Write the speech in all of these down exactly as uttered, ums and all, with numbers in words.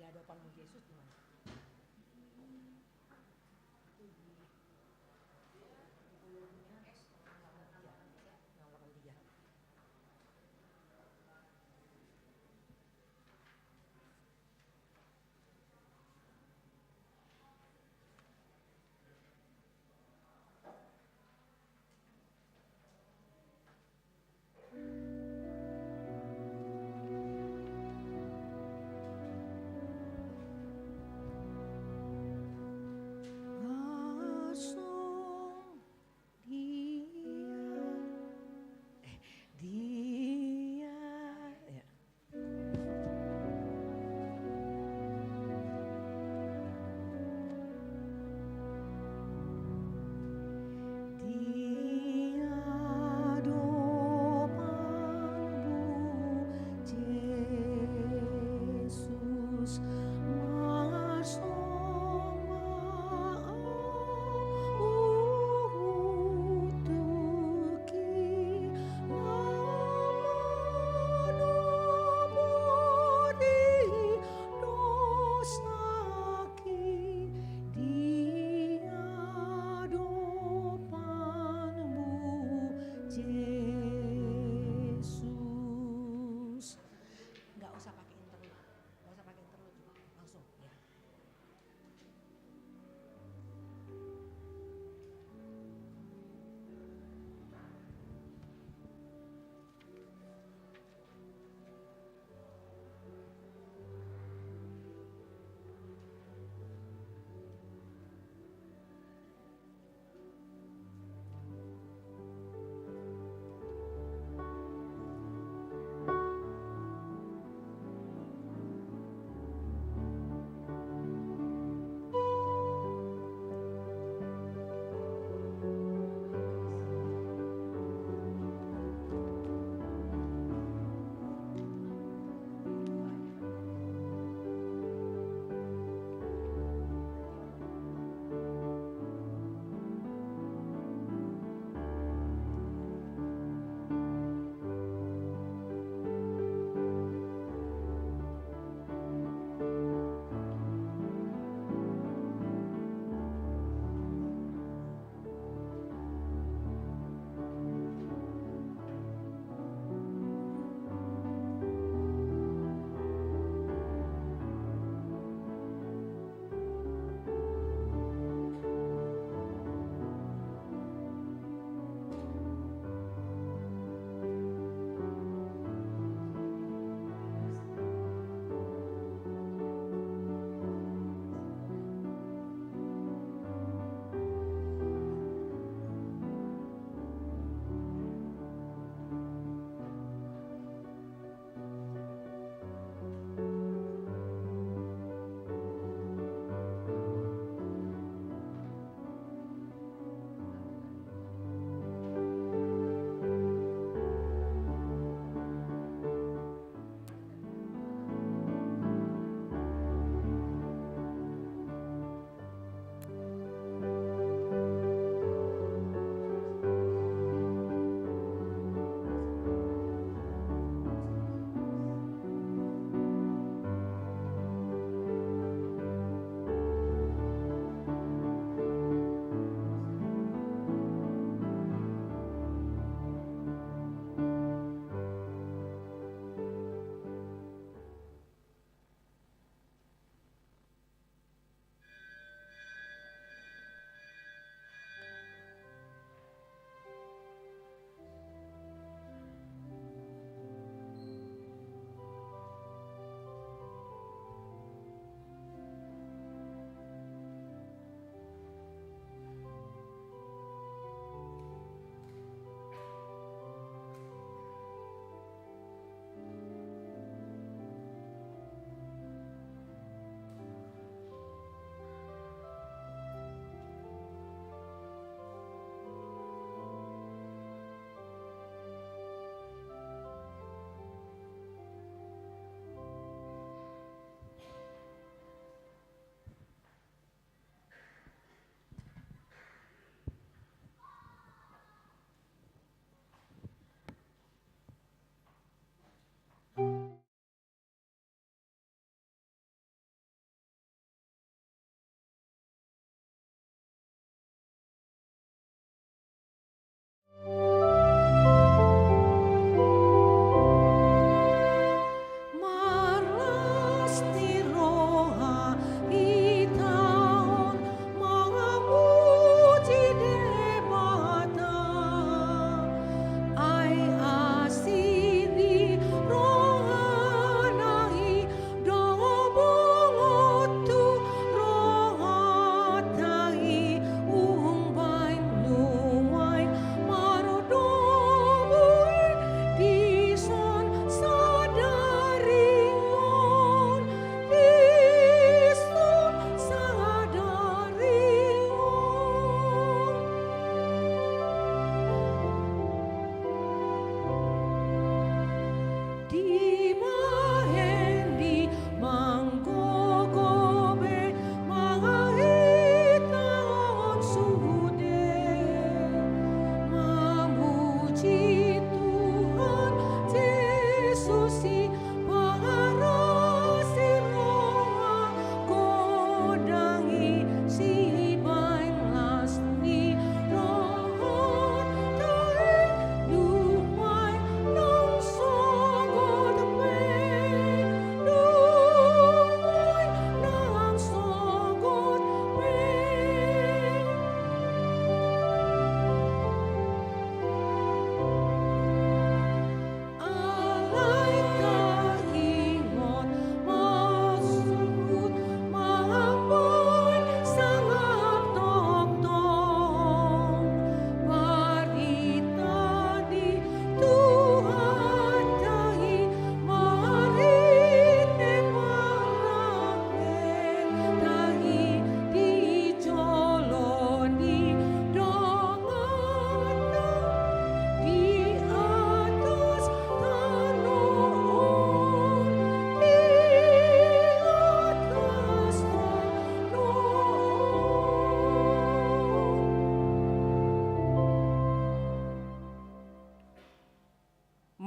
Hadapanmu Jesus di mana? Di, di bola dunia, nang lawan dia.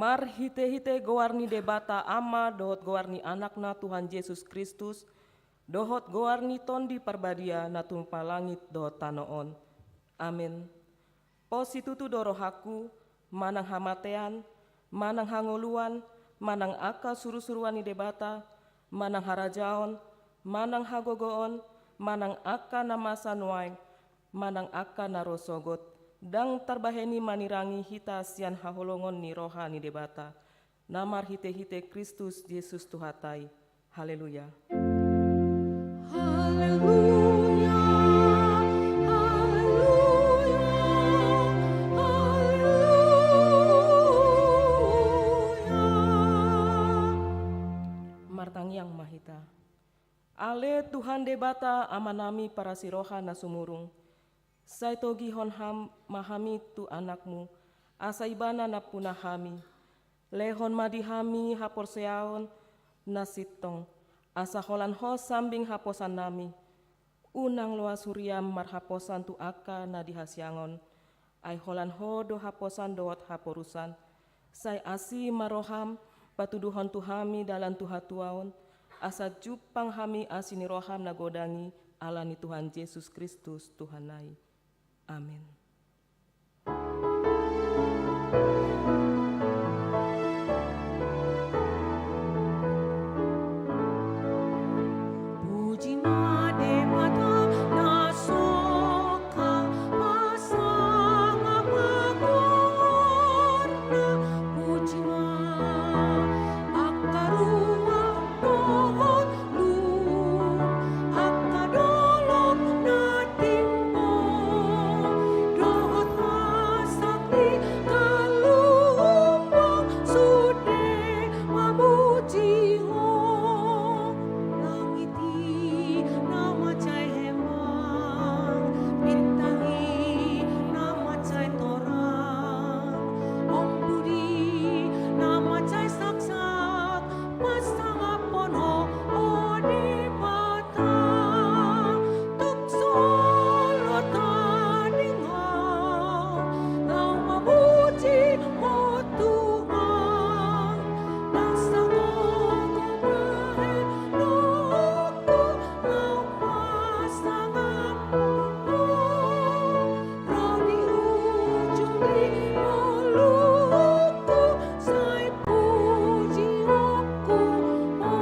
Marhite-hite goar ni Debata Ama dohot goar ni Anakna Tuhan Jesus Kristus, dohot goar ni Tondi Parbadia na tumompa langit dohot tano on. Amen. Pos situtu do rohangku, manang hamatean, manang hangoluan, manang angka suru-suruan ni Debata, manang harajaon, manang hagogoon, manang angka na masa nuaeng, manang angka na ro sogot, ndang tarbahen i manirangi hita sian haholongon ni roha ni Debata, na marhite-hite Kristus Jesus Tuhanta i. Haleluya. Haleluya, haleluya, haleluya. Martangiang ma hita. Ale Tuhan Debata Amanami parasiroha na sumurung, sai togihon ham ma hami tu Anakmu, asa Ibana nampuna hami. Lehon ma di hami haporseaon na sintong, asa holan Ho sambing haposannami. Unang loas huriam marhaposan tu angka na di hasiangan, ai holan Ho do haposan dohot haporusan. Sai asi ma roham patuduhon tu hami dalan tu hatuaon, asa jumpang hami asi ni roham na godang i, ala ni Tuhan Jesus Kristus Tuhanta i. Amen. Puji ma Debata na songka, pasangap ma goarna. Puji ma angka ruang dohot lung, angka dolok na timbo dohot hasangap ni galumbang sude mamuji Ho. Langit i na mansai hembang, bintang i na mansai torang, ombun i na mansai saksak, pasangaphon Ho, o Debata. Tung so olo tading hau laho mamuji Ho Tuhan, nang sagogo bahen rohangku laho pasangap Ho. Ro di ujung ni ngolungku sai pujionku Ho.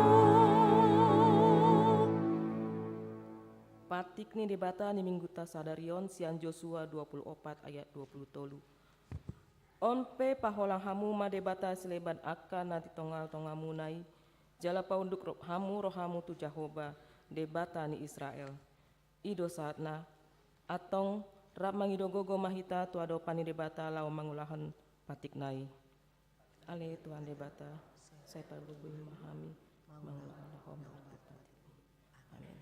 Patik ni Debata ni Mingguta sadari on sian Josua dua puluh opat ayat dua puluh tolu. On pe paholang hamu ma debata sileban angka na di tonga-tongamuna i, jala paunduk ro-, hamu rohamu tu Jahowa, Debata ni Israel. I do sahatna. Antong rap mangido gogo ma hita tu adopan ni Debata laho mangulahon patikna i. Ale Tuhan Debata, sai pargogoi ma hami mangulahon patikmi. Amen.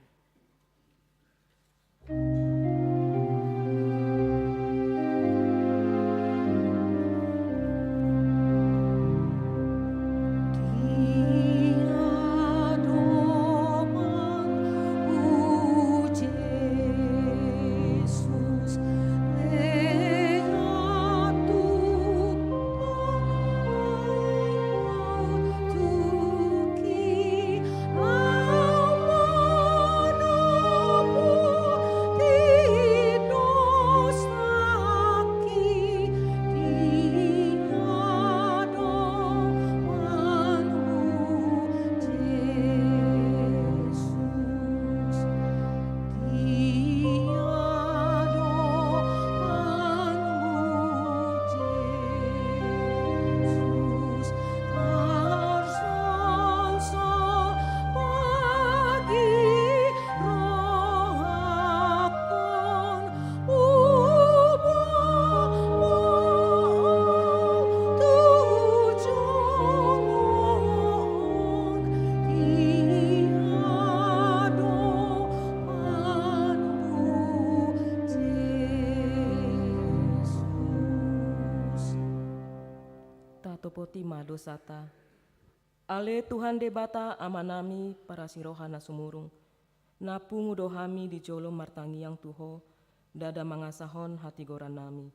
Tatopoti ma dosanta. Ale Tuhan Debata Amanami parasiroha na sumurung, na pungu do hami di jolom martangiang tu Ho, ndada mangasahon hatigorannami,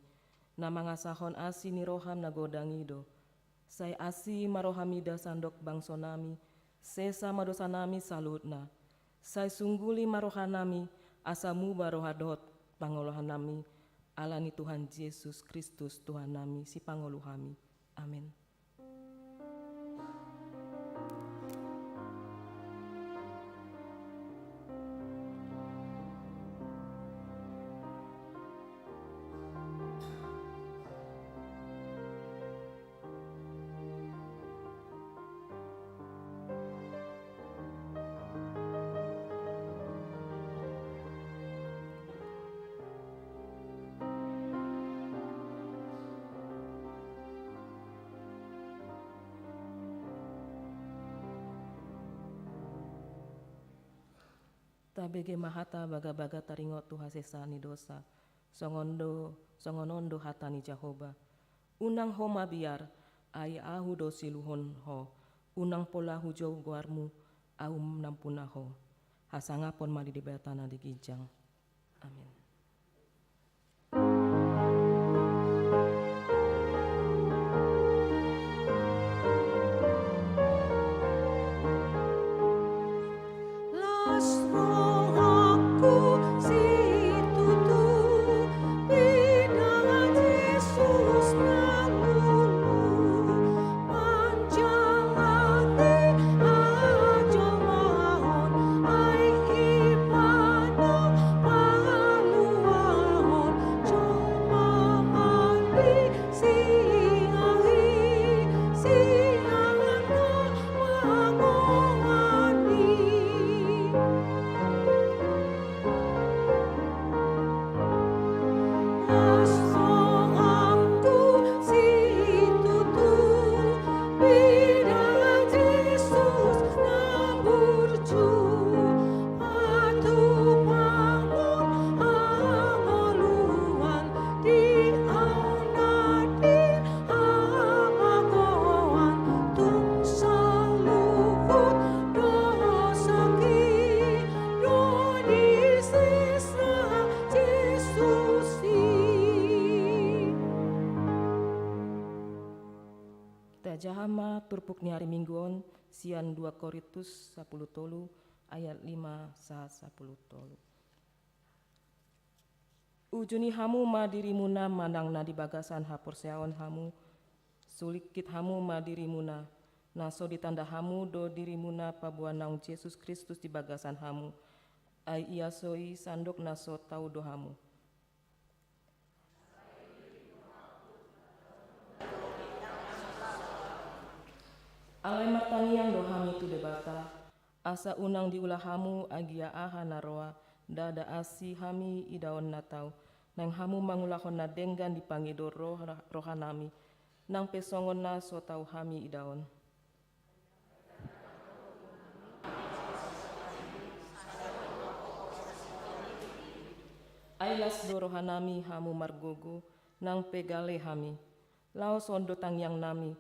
na mangasahon asi ni roham na godang i do. Sai asi ma rohamida sandok bangsonami, sesa ma dosanami saluhutna. Sai sungguli ma rohanami, asa muba roha dohot pangolohanami, ala ni Tuhan Jesus Kristus Tuhannami, Sipangolu hami. Amen. Tabege ma hata bagabaga taringot tu hasesaan ni dosa. Songon do, songon on do hata ni Jahowa. Unang ho mabiar, ai Ahu do siluhon ho. Unang pola hujou goarmu, Ahu nampuna ho. Hasangapon ma di Debata na di ginjang. Amen. Las rohangku situtu, pinangan Jesus na ngolu, manjalani hajolmaon, ai Ibana paluahon jolma mandi. Patupangon hangoluan di au na di hamagoan, tung saluhut dosaki do disesa Jesus i. Tajaha ma turpuk ni ari Minggu on sian dua Korintus sampulu tolu ayat lima sahat sampulu tolu. Uju ni hamu ma dirimuna manang na di bagasan haporseaon hamu, sulingkit hamu ma dirimuna, na so ditanda hamu do dirimuna paboa naung Jesus Kristus di bagasan hamu, ai Ia so i sandok na so tau do hamu. Alai martangiang do hami tu Debata, asa unang diula hamu agia aha na roa, ndada asi hami idaon na tau, naeng hamu mangulahon na denggan dipangido roha, rohanami, nang pe songon na so tau hami idaon. Ai las do rohanami hamu margogo, nang pe gale hami. Laos on do tangiangnami,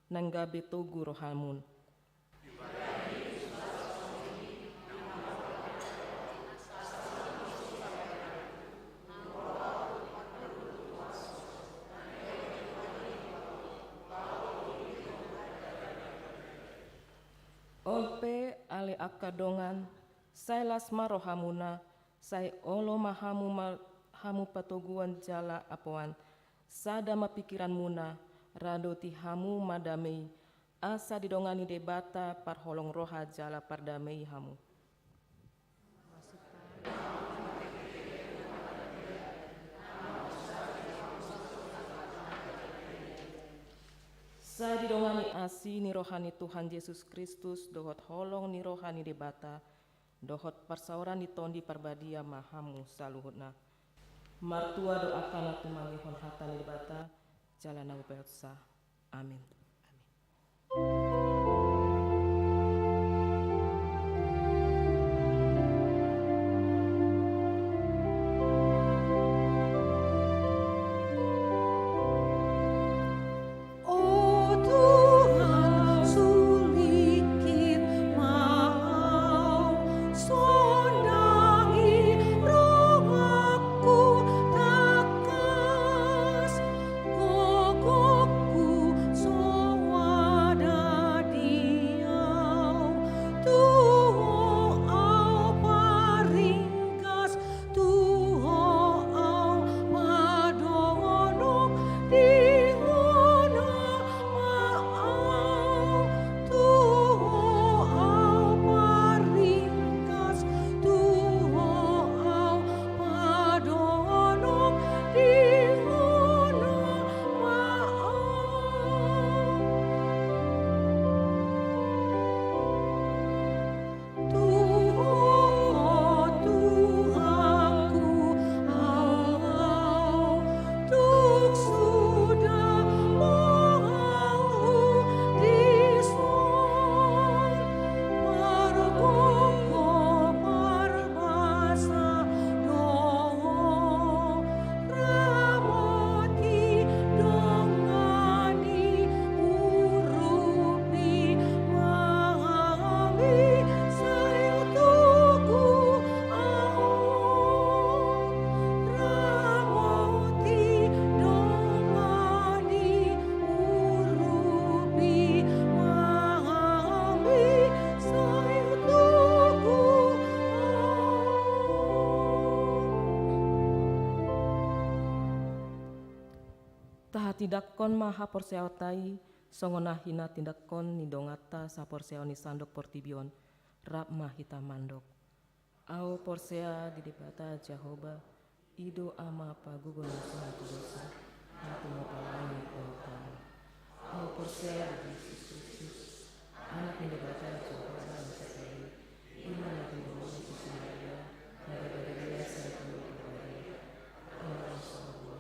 naeng gabe togu rohamuna. On pe ale angka dongan, sai las ma rohamuna, sai olo ma hamu ma-, hamu patoguon jala apoan, sada ma pingkiranmuna, radoti hamu ma dame i, asa didongani Debata parholong roha jala pardame i hamu. Sai didongani asi ni roha ni Tuhan Jesus Kristus dohot holong ni roha ni Debata, dohot parsaoran ni Tondi Parbadia ma hamu saluhutna. Martua do angka na tumangihon hata ni Debata, jala na umpeopsa. Amin. O Tuhan, sulingkit ma au, sondangi rohangku tangkas, gogoku so Tindanghon ma haporseaonta i, songon na hinatindanghon ni donganta saporseaon ni sandok portibi on, rap ma hita mandok. Ahu porsea di Debata Jahowa, i do Ama pagogo na so hatudosan, na tumompa langit dohot tano. Ahu porsea di Jesus Kristus, Anak ni Debata Jahowa na sasada i, i ma na tinadingkon ni si Maria, na gabe debata sian Tondi Parbadia, na ro sian surgo,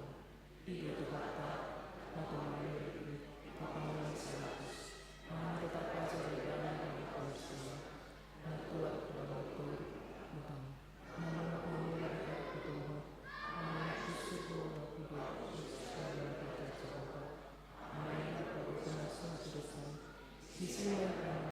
i do Tuhanta, na tumandangihon dosa ni halak, na tarpajor ibana di ari paolusna, na tua di padang ni toru, na mangula di ari patoluhon, na naeng tu surgo, na tubu di ari patoluhon, na mangula di pagogo na so hatudosan, disi ma ibana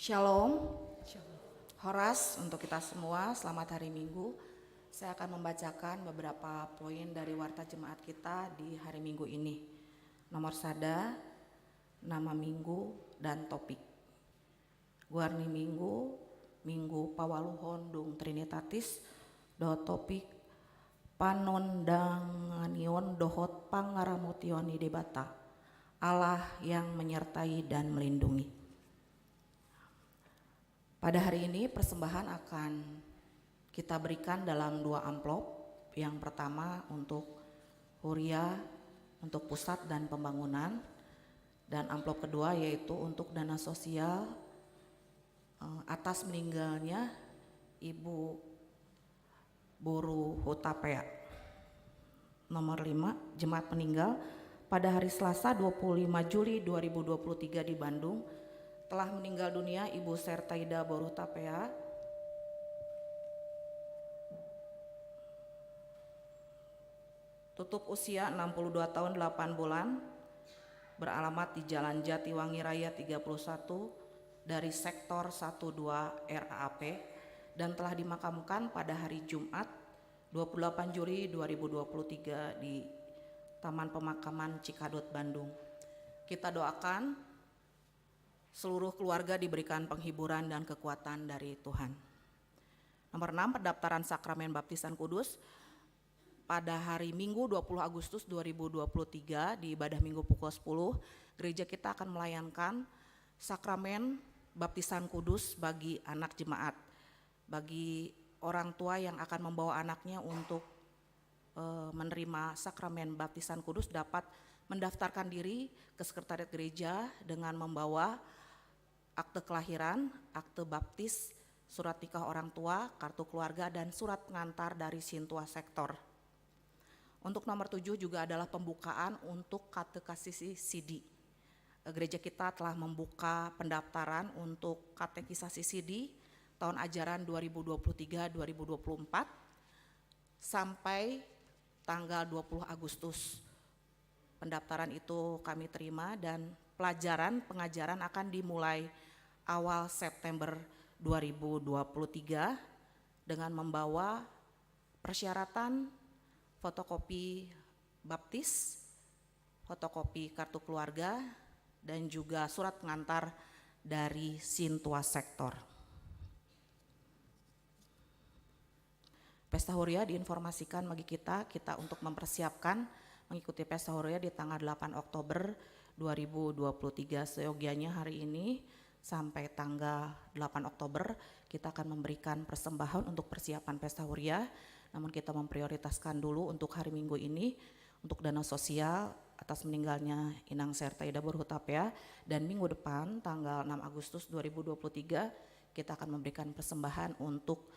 Shalom. Shalom. Horas untuk kita semua, selamat hari Minggu. Saya akan membacakan beberapa poin dari warta jemaat kita di hari Minggu ini. Nomor sada, nama Minggu dan topik. Goar ni Minggu, Minggu paualuhon dung Trinitatis, dohot topik panondanganion dohot pangaramotion ni Debata, Allah yang menyertai dan melindungi. Pada hari ini persembahan akan kita berikan dalam dua amplop. Yang pertama untuk huria, untuk pusat dan pembangunan, dan amplop kedua yaitu untuk dana sosial, eh, atas meninggalnya Ibu Boru Hutapea. Nomor lima, jemaat meninggal. Pada hari Selasa dua puluh lima Juli dua ribu dua puluh tiga di Bandung, telah meninggal dunia Ibu Sertaida Boru Hutapea. Tutup usia enam puluh dua tahun delapan bulan, beralamat di Jalan Jatiwangi Raya tiga puluh satu, dari Sektor satu dua R A A P, dan telah dimakamkan pada hari Jumat dua puluh delapan Juli dua ribu dua puluh tiga di Taman Pemakaman Cikadut, Bandung. Kita doakan seluruh keluarga diberikan penghiburan dan kekuatan dari Tuhan. Nomor enam, pendaftaran sakramen baptisan kudus. Pada hari Minggu dua puluh Agustus dua ribu dua puluh tiga di ibadah Minggu pukul sepuluh, gereja kita akan melayangkan sakramen baptisan kudus bagi anak jemaat. Bagi orang tua yang akan membawa anaknya untuk, eh, menerima sakramen baptisan kudus dapat mendaftarkan diri ke sekretariat gereja dengan membawa akte kelahiran, akte baptis, surat nikah orang tua, kartu keluarga, dan surat pengantar dari Sintua Sektor. Untuk nomor tujuh juga adalah pembukaan untuk katekisasi sidi. Gereja kita telah membuka pendaftaran untuk katekisasi sidi tahun ajaran dua ribu dua puluh tiga dua ribu dua puluh empat sampai tanggal dua puluh Agustus. Pendaftaran itu kami terima dan pelajaran pengajaran akan dimulai awal September dua ribu dua puluh tiga dengan membawa persyaratan fotokopi baptis, fotokopi kartu keluarga, dan juga surat pengantar dari Sintua Sektor. Pesta Huria diinformasikan bagi kita, kita untuk mempersiapkan mengikuti Pesta Huria di tanggal delapan Oktober dua ribu dua puluh tiga. Seyogianya hari ini sampai tanggal delapan Oktober kita akan memberikan persembahan untuk persiapan Pesta Huria. Namun kita memprioritaskan dulu untuk hari Minggu ini untuk dana sosial atas meninggalnya Inang Sertaida Boru Hutapea, dan minggu depan tanggal enam Agustus dua ribu dua puluh tiga kita akan memberikan persembahan untuk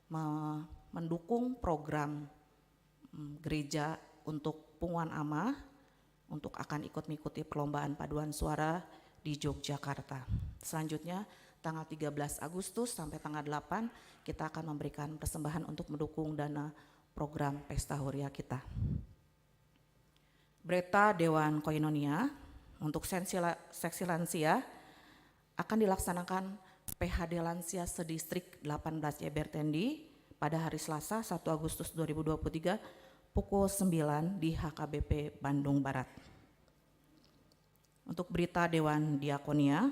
me-, mendukung program, mm, gereja untuk punguan ama untuk akan ikut mengikuti perlombaan paduan suara di Yogyakarta. Selanjutnya tanggal tiga belas Agustus sampai tanggal delapan kita akan memberikan persembahan untuk mendukung dana program Pesta Huria kita. Berita Dewan Koinonia untuk sensi la-, seksi lansia akan dilaksanakan P H D lansia sedistrik delapan belas Eber Tendi pada hari Selasa satu Agustus dua ribu dua puluh tiga pukul sembilan di H K B P Bandung Barat. Untuk berita Dewan Diakonia,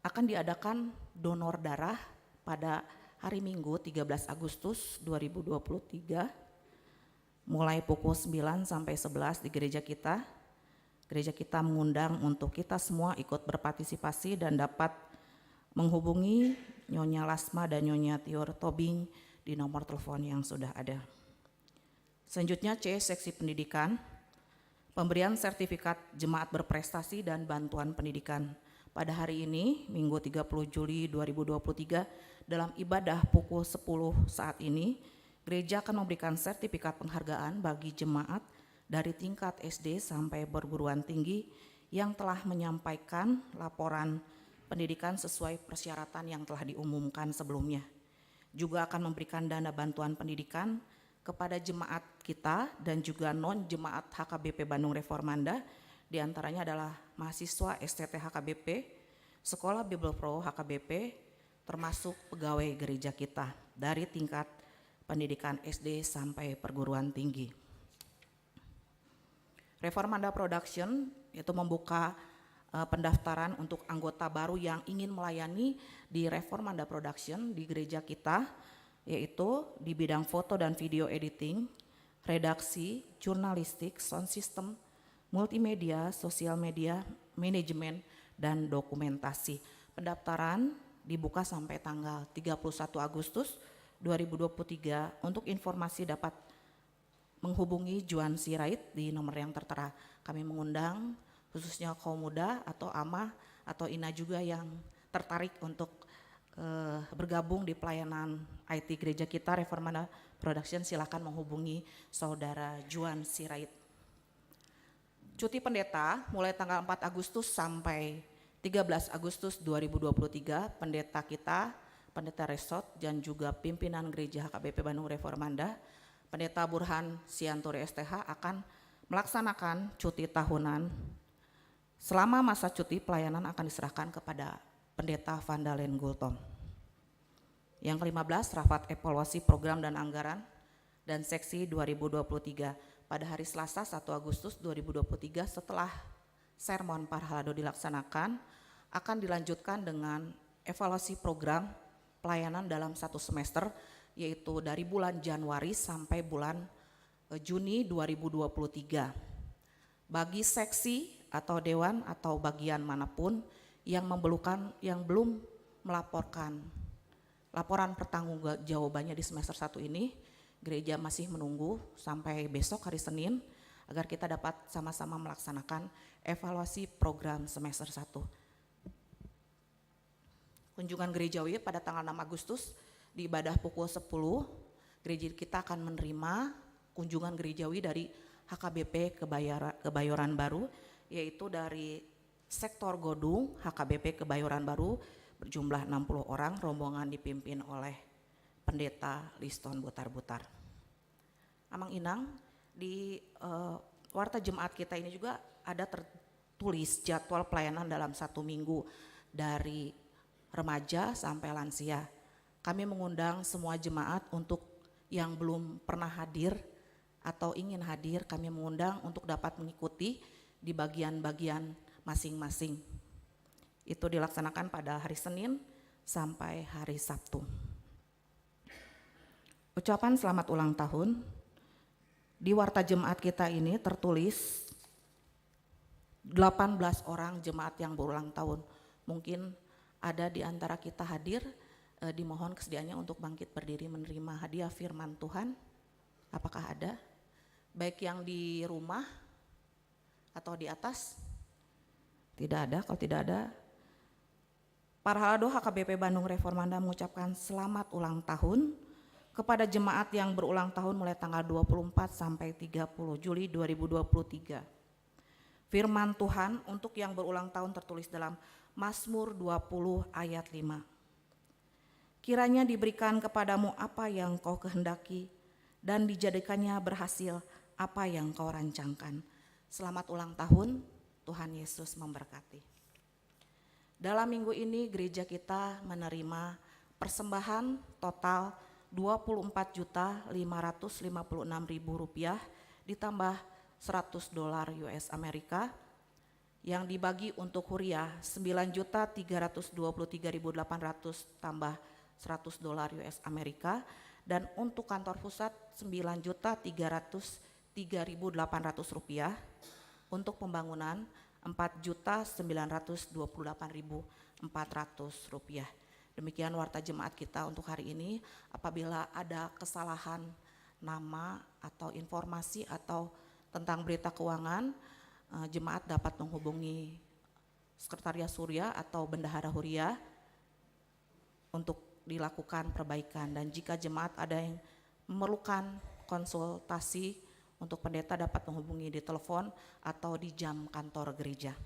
akan diadakan donor darah pada hari Minggu tiga belas Agustus dua ribu dua puluh tiga, mulai pukul sembilan sampai sebelas di gereja kita. Gereja kita mengundang untuk kita semua ikut berpartisipasi dan dapat menghubungi Nyonya Lasma dan Nyonya Tior Tobing di nomor telepon yang sudah ada. Selanjutnya, C, seksi pendidikan. Pemberian sertifikat jemaat berprestasi dan bantuan pendidikan. Pada hari ini, Minggu tiga puluh Juli dua ribu dua puluh tiga, dalam ibadah pukul sepuluh saat ini, gereja akan memberikan sertifikat penghargaan bagi jemaat dari tingkat S D sampai perguruan tinggi yang telah menyampaikan laporan pendidikan sesuai persyaratan yang telah diumumkan sebelumnya. Juga akan memberikan dana bantuan pendidikan kepada jemaat kita dan juga non-jemaat H K B P Bandung Reformanda, di antaranya adalah mahasiswa S T T H K B P, Sekolah Bible Pro H K B P termasuk pegawai gereja kita dari tingkat pendidikan S D sampai perguruan tinggi. Reformanda Production itu membuka eh, pendaftaran untuk anggota baru yang ingin melayani di Reformanda Production di gereja kita, yaitu di bidang foto dan video editing, redaksi, jurnalistik, sound system, multimedia, sosial media, manajemen, dan dokumentasi. Pendaftaran dibuka sampai tanggal tiga puluh satu Agustus dua ribu dua puluh tiga. Untuk informasi dapat menghubungi Juan Sirait di nomor yang tertera. Kami mengundang khususnya kaum muda atau ama atau ina juga yang tertarik untuk eh, bergabung di pelayanan I T gereja kita, Reformanda Production, silakan menghubungi saudara Juan Sirait. Cuti pendeta mulai tanggal empat Agustus sampai tiga belas Agustus dua ribu dua puluh tiga, pendeta kita, pendeta Resort, dan juga pimpinan gereja H K B P Bandung Reformanda, pendeta Burhan Sianturi S T H, akan melaksanakan cuti tahunan. Selama masa cuti, pelayanan akan diserahkan kepada pendeta Vandalen Gultom. Yang kelima belas, rapat evaluasi program dan anggaran dan seksi dua ribu dua puluh tiga. Pada hari Selasa, satu Agustus dua ribu dua puluh tiga, setelah sermon parhalado dilaksanakan, akan dilanjutkan dengan evaluasi program pelayanan dalam satu semester, yaitu dari bulan Januari sampai bulan eh, Juni dua ribu dua puluh tiga. Bagi seksi atau dewan atau bagian manapun yang memerlukan, yang belum melaporkan laporan pertanggungjawabannya di semester satu ini, gereja masih menunggu sampai besok, hari Senin, agar kita dapat sama-sama melaksanakan evaluasi program semester satu. Kunjungan gerejawi pada tanggal enam Agustus di ibadah pukul sepuluh, gereja kita akan menerima kunjungan gerejawi dari H K B P Kebayara-, Kebayoran Baru, yaitu dari sektor Godung H K B P Kebayoran Baru, berjumlah enam puluh orang, rombongan dipimpin oleh Pendeta Liston Butar-Butar. Amang Inang, di eh, warta jemaat kita ini juga ada tertulis jadwal pelayanan dalam satu minggu dari remaja sampai lansia. Kami mengundang semua jemaat untuk yang belum pernah hadir atau ingin hadir, kami mengundang untuk dapat mengikuti di bagian-bagian masing-masing. Itu dilaksanakan pada hari Senin sampai hari Sabtu. Ucapan selamat ulang tahun. Di warta jemaat kita ini tertulis delapan belas orang jemaat yang berulang tahun. Mungkin ada di antara kita hadir, eh, dimohon kesediaannya untuk bangkit berdiri menerima hadiah firman Tuhan. Apakah ada? Baik yang di rumah atau di atas? Tidak ada. Kalau tidak ada, Parhalado H K B P Bandung Reformanda mengucapkan selamat ulang tahun kepada jemaat yang berulang tahun mulai tanggal dua puluh empat sampai tiga puluh Juli dua ribu dua puluh tiga. Firman Tuhan untuk yang berulang tahun tertulis dalam Mazmur dua puluh ayat lima. Kiranya diberikan kepadamu apa yang kau kehendaki, dan dijadikannya berhasil apa yang kau rancangkan. Selamat ulang tahun, Tuhan Yesus memberkati. Dalam minggu ini gereja kita menerima persembahan total dua puluh empat juta lima ratus lima puluh enam ribu rupiah ditambah seratus dolar U S Amerika, yang dibagi untuk huria sembilan juta tiga ratus dua puluh tiga ribu delapan ratus tambah seratus dolar U S Amerika, dan untuk kantor pusat sembilan juta tiga ratus tiga ribu delapan ratus rupiah, untuk pembangunan empat juta sembilan ratus dua puluh delapan ribu empat ratus rupiah. Demikian warta jemaat kita untuk hari ini. Apabila ada kesalahan nama atau informasi atau tentang berita keuangan, eh, jemaat dapat menghubungi Sekretariat Huria atau Bendahara Huria untuk dilakukan perbaikan. Dan jika jemaat ada yang memerlukan konsultasi untuk pendeta, dapat menghubungi di telepon atau di jam kantor gereja.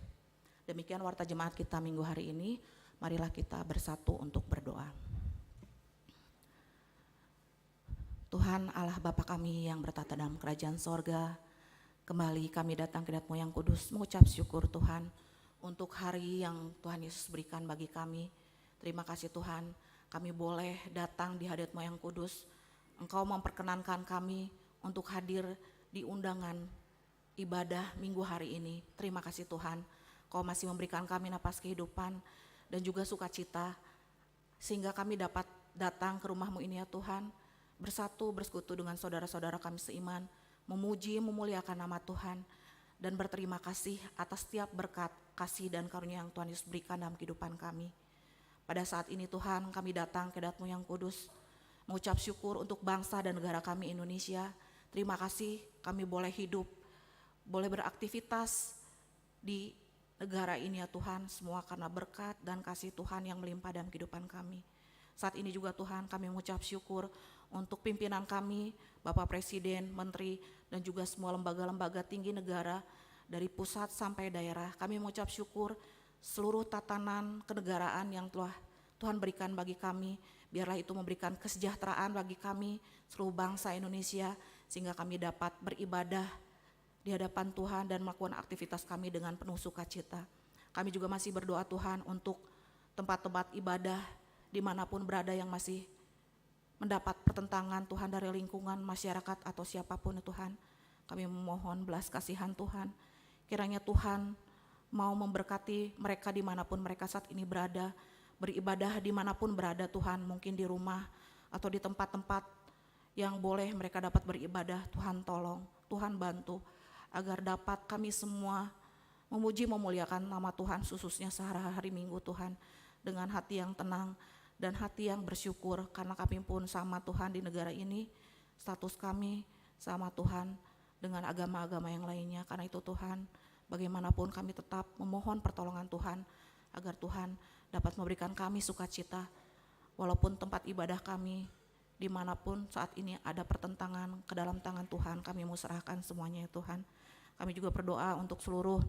Demikian warta jemaat kita minggu hari ini. Marilah kita bersatu untuk berdoa. Tuhan Allah Bapa kami yang bertahta dalam kerajaan sorga, kembali kami datang ke hadirat-Mu yang kudus, mengucap syukur Tuhan untuk hari yang Tuhan Yesus berikan bagi kami. Terima kasih Tuhan, kami boleh datang di hadirat-Mu yang kudus. Engkau memperkenankan kami untuk hadir di undangan ibadah minggu hari ini. Terima kasih Tuhan, Kau masih memberikan kami napas kehidupan dan juga sukacita, sehingga kami dapat datang ke rumah-Mu ini ya Tuhan, bersatu, bersekutu dengan saudara-saudara kami seiman, memuji, memuliakan nama Tuhan, dan berterima kasih atas setiap berkat, kasih, dan karunia yang Tuhan Yesus berikan dalam kehidupan kami. Pada saat ini Tuhan, kami datang ke hadirat-Mu yang kudus, mengucap syukur untuk bangsa dan negara kami Indonesia. Terima kasih kami boleh hidup, boleh beraktivitas di negara ini ya Tuhan, semua karena berkat dan kasih Tuhan yang melimpah dalam kehidupan kami. Saat ini juga Tuhan, kami mengucap syukur untuk pimpinan kami, Bapak Presiden, Menteri, dan juga semua lembaga-lembaga tinggi negara, dari pusat sampai daerah. Kami mengucap syukur seluruh tatanan kenegaraan yang telah Tuhan berikan bagi kami. Biarlah itu memberikan kesejahteraan bagi kami, seluruh bangsa Indonesia, sehingga kami dapat beribadah di hadapan Tuhan dan melakukan aktivitas kami dengan penuh sukacita. Kami juga masih berdoa Tuhan untuk tempat-tempat ibadah dimanapun berada yang masih mendapat pertentangan Tuhan dari lingkungan, masyarakat, atau siapapun Tuhan. Kami memohon belas kasihan Tuhan. Kiranya Tuhan mau memberkati mereka dimanapun mereka saat ini berada, beribadah dimanapun berada Tuhan, mungkin di rumah atau di tempat-tempat yang boleh mereka dapat beribadah. Tuhan tolong, Tuhan bantu, agar dapat kami semua memuji memuliakan nama Tuhan, khususnya sehari-hari Minggu Tuhan, dengan hati yang tenang dan hati yang bersyukur, karena kami pun sama Tuhan di negara ini, status kami sama Tuhan dengan agama-agama yang lainnya. Karena itu Tuhan, bagaimanapun kami tetap memohon pertolongan Tuhan, agar Tuhan dapat memberikan kami sukacita, walaupun tempat ibadah kami dimanapun saat ini ada pertentangan, ke dalam tangan Tuhan kami mau serahkan semuanya ya Tuhan. Kami juga berdoa untuk seluruh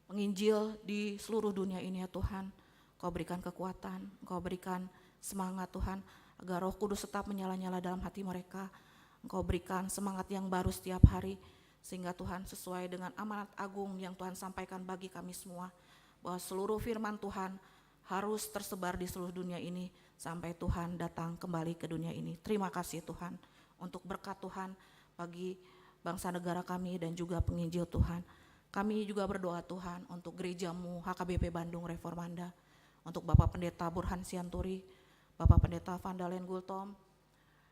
penginjil di seluruh dunia ini ya Tuhan. Engkau berikan kekuatan, Engkau berikan semangat Tuhan, agar Roh Kudus tetap menyala-nyala dalam hati mereka. Engkau berikan semangat yang baru setiap hari, sehingga Tuhan, sesuai dengan amanat agung yang Tuhan sampaikan bagi kami semua, bahwa seluruh firman Tuhan harus tersebar di seluruh dunia ini sampai Tuhan datang kembali ke dunia ini. Terima kasih Tuhan untuk berkat Tuhan bagi bangsa negara kami dan juga penginjil Tuhan. Kami juga berdoa Tuhan untuk gereja-Mu H K B P Bandung Reformanda, untuk Bapak Pendeta Burhan Sianturi, Bapak Pendeta Vandalen Gultom,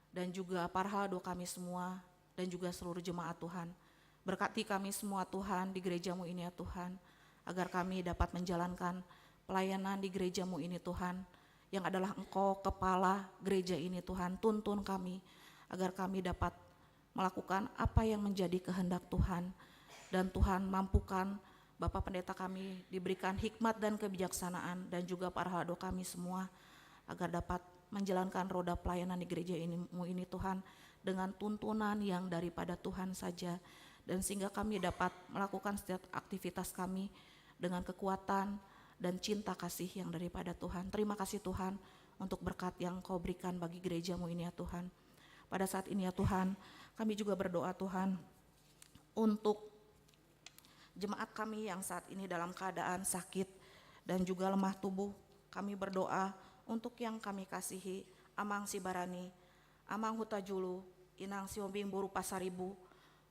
dan juga para haldo kami semua, dan juga seluruh jemaat Tuhan. Berkati kami semua Tuhan di gereja-Mu ini ya Tuhan, agar kami dapat menjalankan pelayanan di gereja-Mu ini Tuhan, yang adalah Engkau kepala gereja ini Tuhan. Tuntun kami, agar kami dapat melakukan apa yang menjadi kehendak Tuhan. Dan Tuhan, mampukan Bapak Pendeta kami diberikan hikmat dan kebijaksanaan, dan juga para haldo kami semua, agar dapat menjalankan roda pelayanan di gereja ini, Mu ini Tuhan, dengan tuntunan yang daripada Tuhan saja, dan sehingga kami dapat melakukan setiap aktivitas kami dengan kekuatan dan cinta kasih yang daripada Tuhan. Terima kasih Tuhan untuk berkat yang Kau berikan bagi gereja-Mu ini ya Tuhan. Pada saat ini ya Tuhan, kami juga berdoa Tuhan untuk jemaat kami yang saat ini dalam keadaan sakit dan juga lemah tubuh. Kami berdoa untuk yang kami kasihi, Amang Sibarani, Amang Hutajulu, Inang Sihombing boru Pasaribu,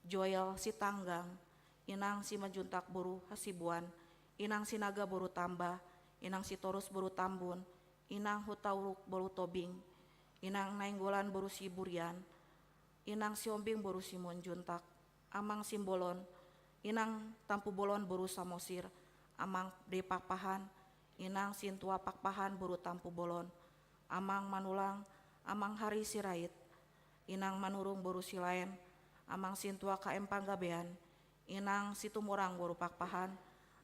Joel Sitanggang, Inang Simanjuntak boru Hasibuan, Inang Sinaga boru Tamba, Inang Sitorus boru Tambun, Inang Hutauruk boru Tobing, Inang Nainggolan boru Siburian, Inang Sihombing boru Simanjuntak, Amang Simbolon, Inang Tampubolon boru Samosir, Amang Depakpahan, Inang Sintua Pakpahan boru Tampubolon, Amang Manulang, Amang Hari Sirait, Inang Manurung boru Silaen, Amang Sintua K M Panggabean, Inang Situmorang boru Pakpahan,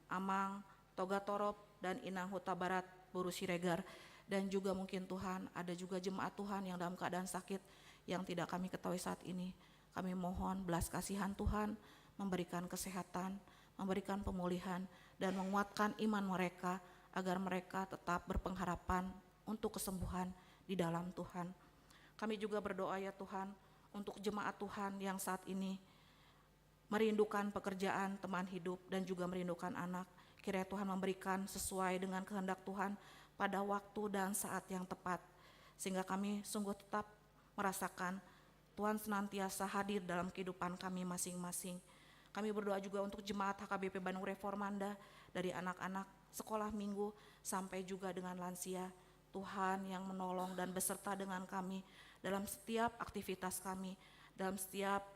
Amang Togatorop, dan Inang Hutabarat boru Siregar. Dan juga mungkin Tuhan, ada juga jemaat Tuhan yang dalam keadaan sakit yang tidak kami ketahui saat ini. Kami mohon belas kasihan Tuhan, memberikan kesehatan, memberikan pemulihan, dan menguatkan iman mereka agar mereka tetap berpengharapan untuk kesembuhan di dalam Tuhan. Kami juga berdoa ya Tuhan, untuk jemaat Tuhan yang saat ini merindukan pekerjaan, teman hidup, dan juga merindukan anak. Kiranya Tuhan memberikan sesuai dengan kehendak Tuhan pada waktu dan saat yang tepat, sehingga kami sungguh tetap merasakan Tuhan senantiasa hadir dalam kehidupan kami masing-masing. Kami berdoa juga untuk jemaat H K B P Bandung Reformanda, dari anak-anak sekolah minggu sampai juga dengan lansia. Tuhan yang menolong dan beserta dengan kami dalam setiap aktivitas kami, dalam setiap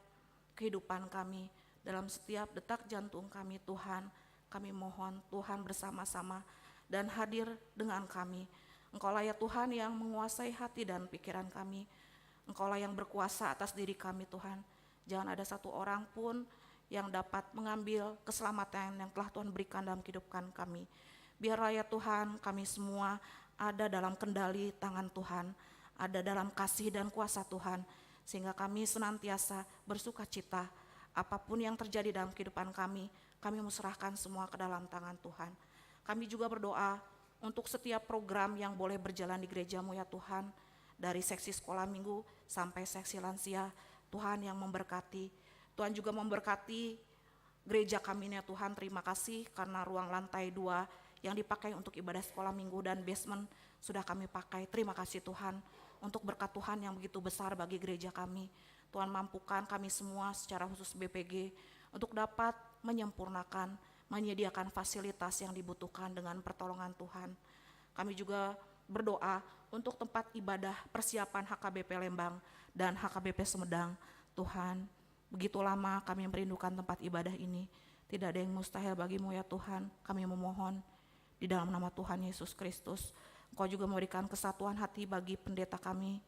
kehidupan kami, dalam setiap detak jantung kami, Tuhan. Kami mohon Tuhan bersama-sama dan hadir dengan kami. Engkaulah ya Tuhan yang menguasai hati dan pikiran kami. Engkaulah yang berkuasa atas diri kami, Tuhan. Jangan ada satu orang pun yang dapat mengambil keselamatan yang telah Tuhan berikan dalam kehidupan kami. Biarlah ya Tuhan, kami semua ada dalam kendali tangan Tuhan, ada dalam kasih dan kuasa Tuhan, sehingga kami senantiasa bersukacita. Apapun yang terjadi dalam kehidupan kami, kami mau serahkan semua ke dalam tangan Tuhan. Kami juga berdoa untuk setiap program yang boleh berjalan di gerejamu ya Tuhan, dari seksi sekolah minggu sampai seksi lansia, Tuhan yang memberkati. Tuhan juga memberkati gereja kami ini ya Tuhan. Terima kasih karena ruang lantai dua yang dipakai untuk ibadah sekolah minggu dan basement sudah kami pakai. Terima kasih Tuhan untuk berkat Tuhan yang begitu besar bagi gereja kami. Tuhan mampukan kami semua secara khusus B P G untuk dapat menyempurnakan, menyediakan fasilitas yang dibutuhkan dengan pertolongan Tuhan. Kami juga berdoa untuk tempat ibadah persiapan H K B P Lembang dan H K B P Sumedang. Tuhan, begitu lama kami merindukan tempat ibadah ini. Tidak ada yang mustahil bagimu ya Tuhan. Kami memohon di dalam nama Tuhan Yesus Kristus. Engkau juga memberikan kesatuan hati bagi pendeta kami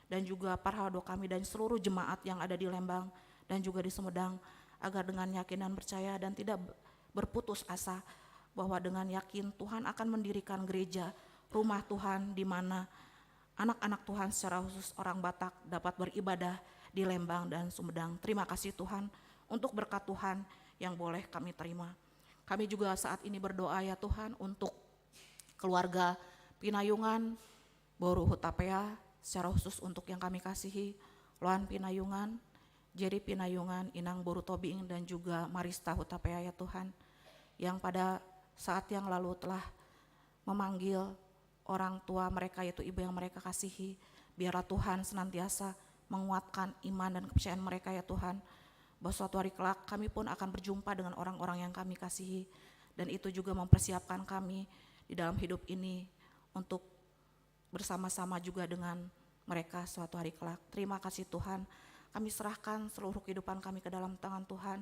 dan juga parhalado kami dan seluruh jemaat yang ada di Lembang dan juga di Sumedang, agar dengan yakin dan percaya dan tidak berputus asa bahwa dengan yakin Tuhan akan mendirikan gereja, rumah Tuhan, di mana anak-anak Tuhan secara khusus orang Batak dapat beribadah di Lembang dan Sumedang. Terima kasih Tuhan untuk berkat Tuhan yang boleh kami terima. Kami juga saat ini berdoa ya Tuhan untuk keluarga Pinayungan, Boru Hutapea, secara khusus untuk yang kami kasihi, Loan Pinayungan, Jerry Pinayungan, Inang Boru Tobing, dan juga Marista Hutapea ya Tuhan, yang pada saat yang lalu telah memanggil orang tua mereka, yaitu ibu yang mereka kasihi. Biarlah Tuhan senantiasa menguatkan iman dan kepercayaan mereka ya Tuhan, bahwa suatu hari kelak kami pun akan berjumpa dengan orang-orang yang kami kasihi, dan itu juga mempersiapkan kami di dalam hidup ini untuk bersama-sama juga dengan mereka suatu hari kelak. Terima kasih Tuhan, kami serahkan seluruh kehidupan kami ke dalam tangan Tuhan.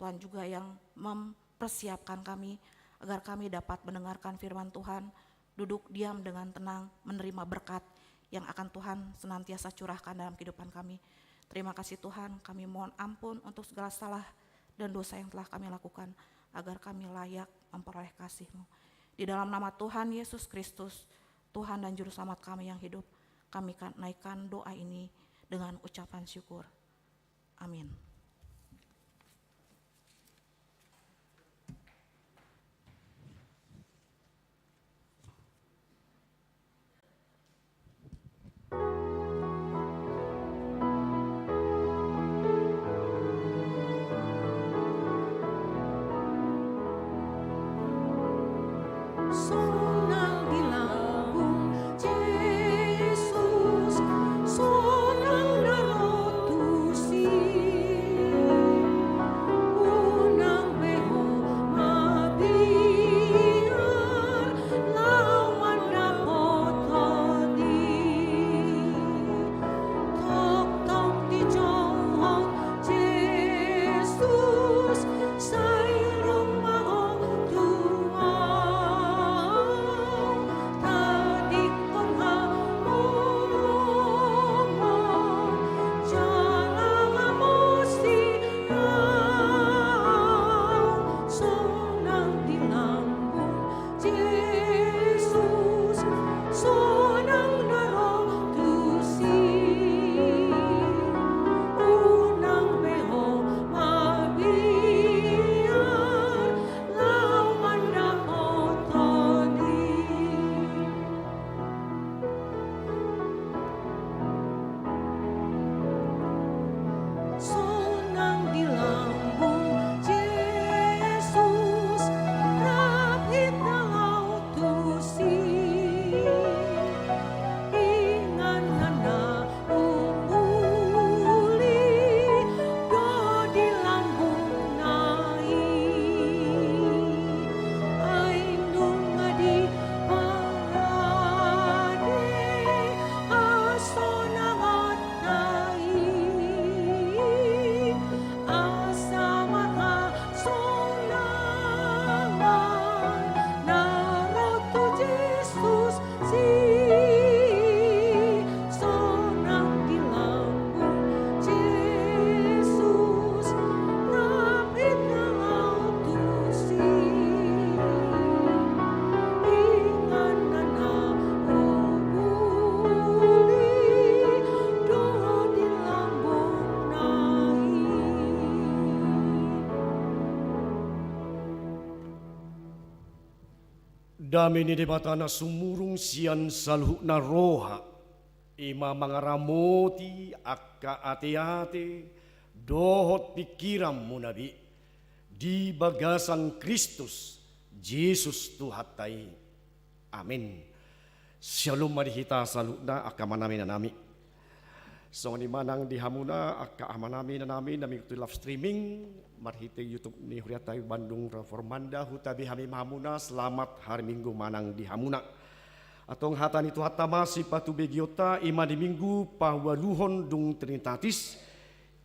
Tuhan juga yang mempersiapkan kami agar kami dapat mendengarkan firman Tuhan, duduk diam dengan tenang, menerima berkat yang akan Tuhan senantiasa curahkan dalam kehidupan kami. Terima kasih Tuhan, kami mohon ampun untuk segala salah dan dosa yang telah kami lakukan, agar kami layak memperoleh kasih-Mu. Di dalam nama Tuhan Yesus Kristus, Tuhan dan Juru Selamat kami yang hidup, kami kan-, naikkan doa ini dengan ucapan syukur. Amin. Dame ni Debata na sumurung sian saluhutna roha, i ma mangaramoti angka ateate dohot pingkiranmuna be, di bagasan Kristus Jesus Tuhanta i. Amen. Syalom ma di hita saluhutna angka amanami inanami. Songon i ma nang di hamuna angka amanami inanami na mangikuti live streaming marhite YouTube ni hurianta i Bandung Reformanda, hutabi hami ma hamuna selamat hari Minggu ma nang di hamuna. Antong hata ni Tuhanta ma sipatubegionta, i ma di Minggu paualuhon dung Trinitatis,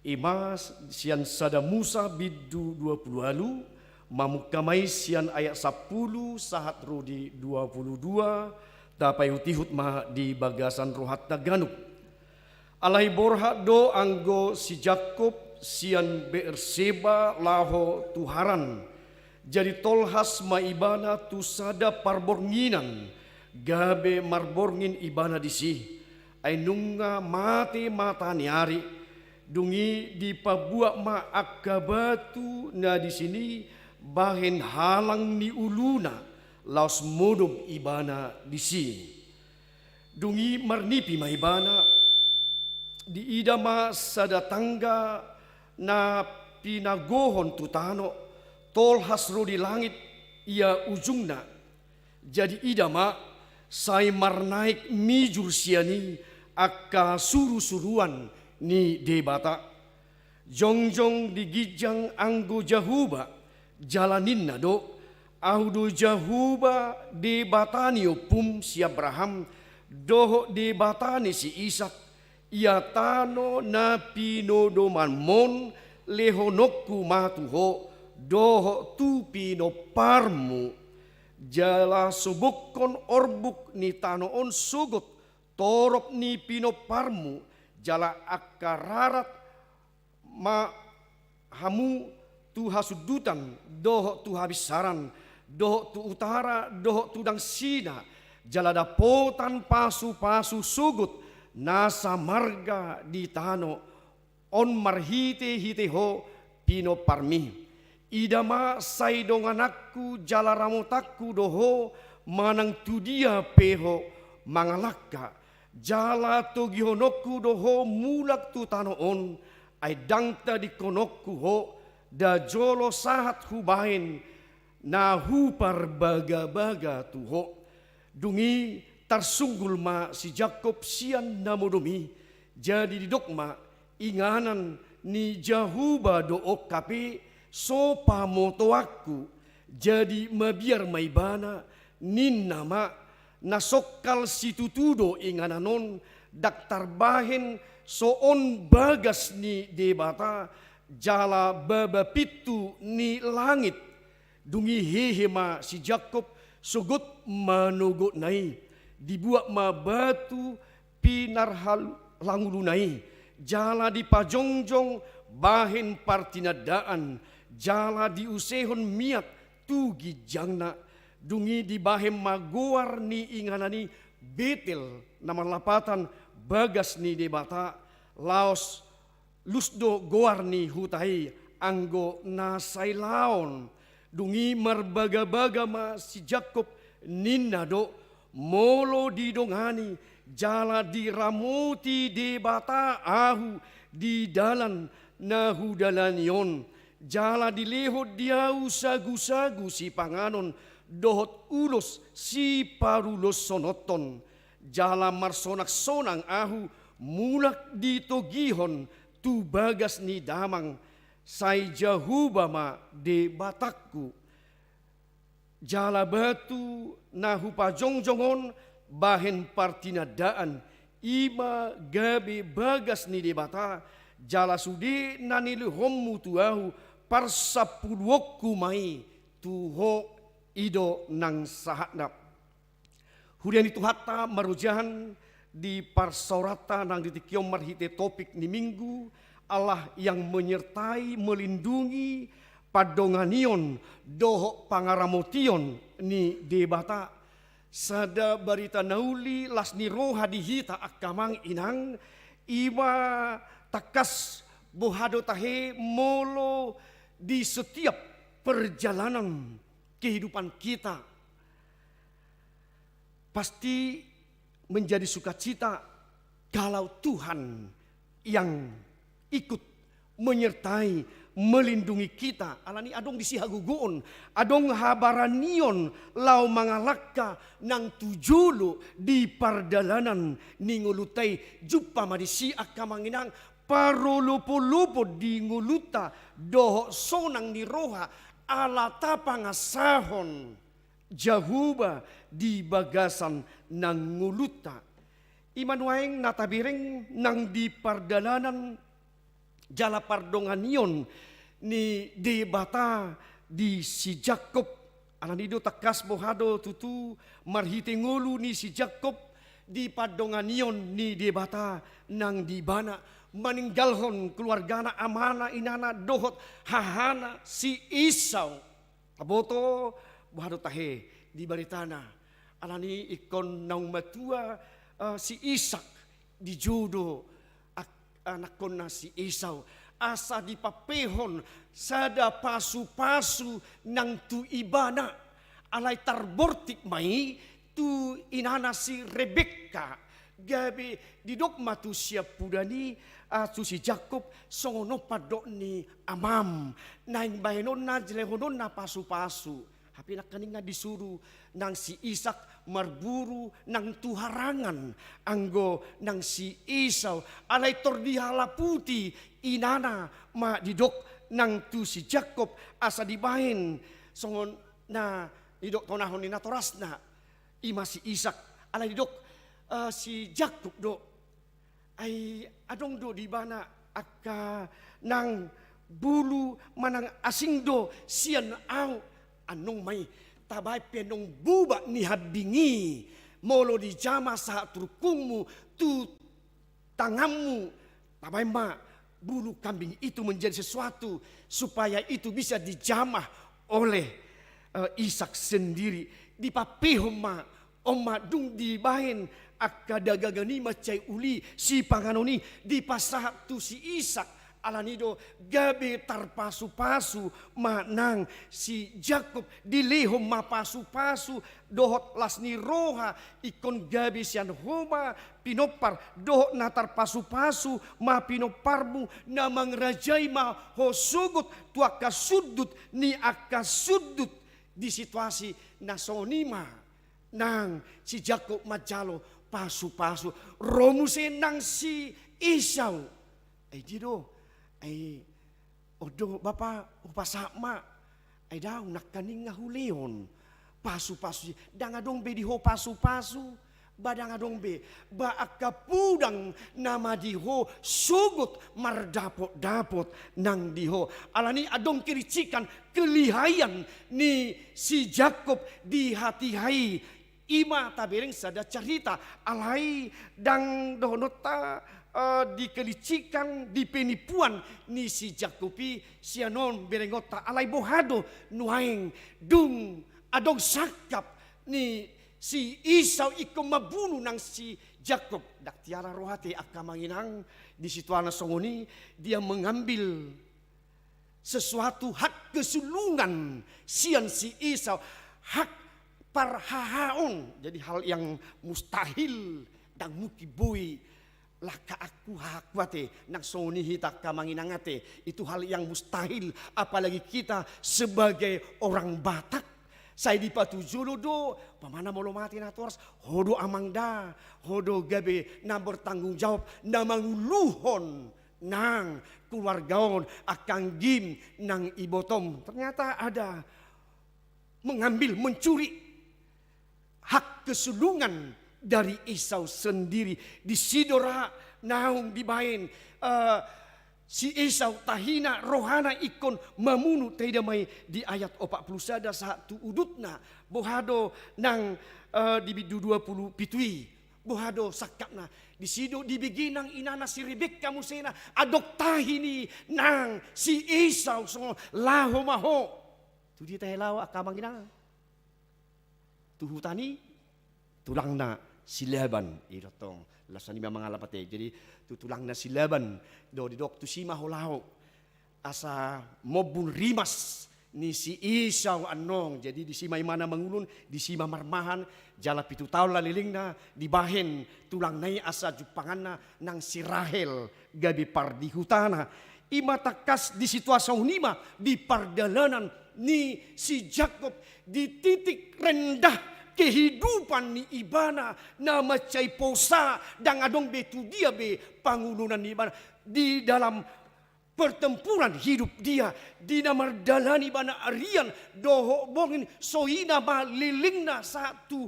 i ma sian sada Musa bindu dua pulu ualu, mamungka ma i sian ayat sampulu sahat ro di dua pulu dua, tapaihutihut ma di bagasan rohanta ganup. Alai borhat do anggo si Jakkob sian Beerseba laho tu Haran. Jadi tolhas ma ibana tu sada parbornginan, gabe marborngin ibana disi. Ai nunga mate mata ni ari, dung i dipabuat ma angka batu na disi bahen halang ni uluna, laos modom ibana disi. Dung i marnipi ma ibana, diida ma sada tangga na pinagohon tu tano, tolhas ro di langit ia ujungna. Jadi ida ma, sai marnaek mijur sian i angka surusuruan ni Debata. Jongjong di ginjang anggo Jahowa, jala ninna do: Ahu do Jahowa, Debata ni ompum si Abraham, dohot Debata ni si Isak. Ia tano na pinodomanmon lehononku ma tu ho, dohot tu pinomparmu. Jala sobokkon orbuk ni tano on sogot torop ni pinomparmu, jala angka rarat ma hamu tu hasundutan, dohot tu habinsaran, dohot tu utara, dohot tu dangsina, jala dapotan pasupasu sogot na samarga di tano on marhitehite ho pinomparmi. Ida ma, sai dongananku jala ramotanku do ho manang tu dia pe ho mangalangka. Jala togihononku do ho mulak tu tano on, ai ndang tadingkononku ho, nda jolo sahat hubahen na huparbagabaga tu ho. Dung i tarsunggul ma si Jakkob sian na modom i. Jadi didok ma: Inganan ni Jahowa do on hape, so pamotoanku. Jadi mabiar ma ibana, ninna ma: Na songkal situtu do inganan on, ndang tarbahen so on bagas ni Debata, jala baba pintu ni langit. Dung i hehe ma si Jakkob sogot manogotna i. Dibuat ma batu pinarhalanguluna i, jala dipajongjong bahen partinandaan, jala diusehon miak tu ginjangna. Dung i dibahen ma goar ni inganan i Betel, na marlapatan bagas ni Debata, laos Lus do goar ni huta i anggo na sai laon. Dung i marbagabaga ma si Jakkob, ninna do: Molo didongani jala diramoti Debata ahu di dalan na hudalani on, jala dilehon di ahu sagusagu sipanganon dohot ulos siparuloshononhon, jala marsonaksonang ahu mulak ditogihon tu bagas ni damang, sai Jahowa ma Debatangku. Jala batu na hupajongjong on bahen partinandaan, i ma gabe bagas ni Debata, jala sude na nilehonmu tu ahu, parsampuluonku ma i tu ho, i do nang sahatna. Huria ni Tuhanta, marojahan di parsaoranta nang di tingki on marhite topik ni Minggu, Allah yang menyertai, melindungi, pandonganion dohot pangaramotion ni Debata. Sada barita na uli las ni roha di hita angka amang inang, i ma tangkas boha do tahe molo di setiap perjalanan kehidupan kita. Pasti menjadi sukacita kalau Tuhan yang ikut menyertai, melindungi kita. Alani adong disi hagogoon, adong habaranion laho mangalangka nang tu jolo di pardalanan ni ngolunta i. Jumpa ma disi angka amang inang, parolopolopon di ngolunta dohot sonang ni roha ala tapangasahon Jahowa di bagasan nang ngolunta. I ma nuaeng na tabereng nang di pardalanan jala pardonganion ni Debata di si Jakkob. Alani do tangkas boha do tutu marhite ngolu ni si Jakkob di pardonganion ni Debata nang di ibana, maninggalhon keluargana, amana, inana dohot hahana si Esau. Taboto boha do tahe di baritana. Alani ingkon naung matua, eh, si Isak, dijou do ak-, anakkonna si Esau asa dipampehon sada pasupasu nang tu ibana. Alai tarbortik ma i tu inana si Rebekka. Gabe didok ma tu siampudan i, ah, tu si Jakkob, songon on pandok ni amam, naeng bahenonna, jelehononna pasupasu. Hape nangkaningan disuru nang si Isak marburu nang tu harangan anggo nang si Esau. Alai tor dihalaputi inana ma didok nang tu si Jakkob asa dibahen songon na nidok tonahon ni natorasna. I ma si Isak, alai didok, eh, si Jakkob do. Ai adong do di ibana angka nang bulu manang asing do sian ahu. Annon ma i, tabaen pe annon bubak ni hambing i, molo dijama sahat turpukmu tu tanganmu, tabaen ma bulu kambing itu menjadi sesuatu supaya itu bisa dijamah oleh, eh, Isak sendiri. Dipampehon ma, on ma dung dibaen angka dagagan i, mansai uli, sipanganon i, dipasahat tu si Isak. Alani do gabe tarpasupasu ma nang si Jakkob, dilehon ma pasupasu dohot las ni roha, ingkon gabe sian ho ma pinompar, dohot na tarpasupasu ma pinomparmu, na mangarajai ma ho sogot tu angka sundut ni angka sundut. Di situasi na songon i ma nang si Jakkob manjalo pasupasu. Ro muse nang si Esau. Ai dia do, ai on do bapa, hupasahat ma. Ai ndang nangkaningan hulehon pasupasu i, ndang adong be di ho pasupasu, ba ndang adong be, ba angka podang nama di ho sogot mardapotdapot nang di ho. Alani adong kelicikan, kelihaian ni si Jakkob di hatiha i. I ma tabereng sada carita, alai ndang dohononta, eh, di kelicikan, di penipuan ni si Jakkob i sian on berengonta. Alai boha do nuaeng dung adong sangkap ni si Esau ingkon mambunu nang si Jakkob? Ndang tiala ro hate angka amang inang di situasi na songon i, dia mengambil sesuatu hak kesulungan sian si Esau, hak parhahaon. Jadi hal yang mustahil, ndang mungkin boi langka aku, hahaku ate, nang songon i hita angka amang inang ate. Itu hal yang mustahil, apalagi kita sebagai orang Batak. Sai dipatujolo do, umpamana molo mate natoras, ho do amang da, ho do gabe na bertanggung jawab, na manguluhon nang keluarga on, angka anggim nang ibotom. Ternyata ada mengambil, mencuri hak kesulungan dari Esau sendiri. Disi do ra naung dibaen, eh, si Esau, tahina rohana ingkon mamunu. Taida ma i di ayat opat pulu sada sahat tu udutna. Boha do nang, eh, di bindu dua pulu pitu i? Boha do sangkapna? Disi do dibege nang inana si Rebekka muse na adong tahi ni nang si Esau songon, laho ma ho. Tu dia tahe laho angka amang inang? Tu huta ni tulangna si Laban. I do tong, laos songon i ma mangalap ate. Jadi tu tulangna si Laban do didok, tusi ma ho laho asa mombun rimas ni si Esau annon. Jadi disi ma ibana mangulon, disi ma marmahan, jala pitu taon lelengna dibahen tulangna i asa jumpanganna nang si Rahel gabe pardihutana. I ma tangkas di situasi on i ma di pardalanan ni si Jakob, di titik rendah kehidupan ni ibana, na mansai posa, ndang adong be tu dia be pangulonan ni ibana di dalam pertempuran hidup dia, di na mardalani ibana arian dohot borngin, songon i ma lelengna sahat tu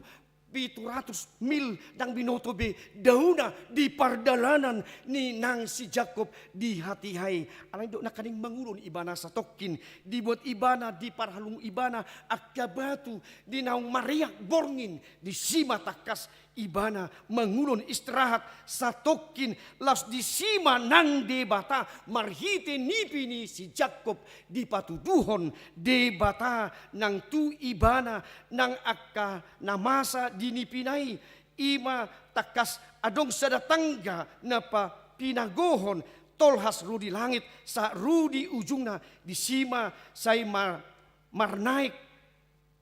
pitu ratus mil, ndang binoto be dauna di pardalanan ni nang si Jakob di hatiha i. Alai didok nangkaning mangulon ibana satongkin, dibuat ibana, diparhalung ibana angka batu, di naung mareak borngin, disi ma tangkas ibana mangulon istirahat satongkin, laos disi ma nang Debata marhite nipi ni si Jakob dipatuduhon Debata nang tu ibana nang angka na masa di nipina i. I ma tangkas adong sada tangga na papinagohon, tolhas ro di langit sahat ro di ujungna, disi ma sai mar-, marnaek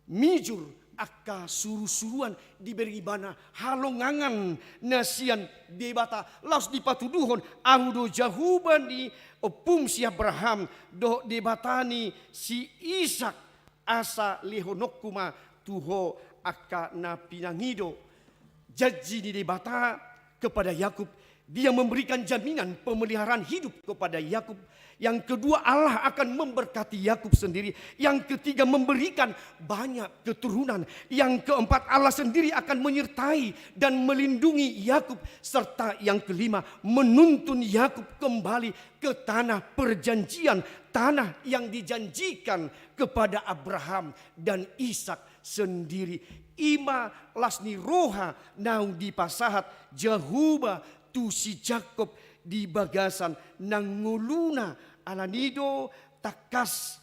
mijur angka surusuruan, dibereng ibana halongangan na sian Debata, laos dipatuduhon, ahu do Jahowa ni ompum si Abraham, dohot Debata ni si Isak, asa lehononku ma tu ho angka na pinangido. Janji ni Debata kepada Yakub, Dia memberikan jaminan pemeliharaan hidup kepada Yakub. Yang kedua, Allah akan memberkati Yakub sendiri. Yang ketiga, memberikan banyak keturunan. Yang keempat, Allah sendiri akan menyertai dan melindungi Yakub. Serta yang kelima, menuntun Yakub kembali ke tanah perjanjian, tanah yang dijanjikan kepada Abraham dan Ishak sendiri. I ma las ni roha naung dipasahat Jahowa tu si Jakob di bagasan nang ngoluna. Alani do tangkas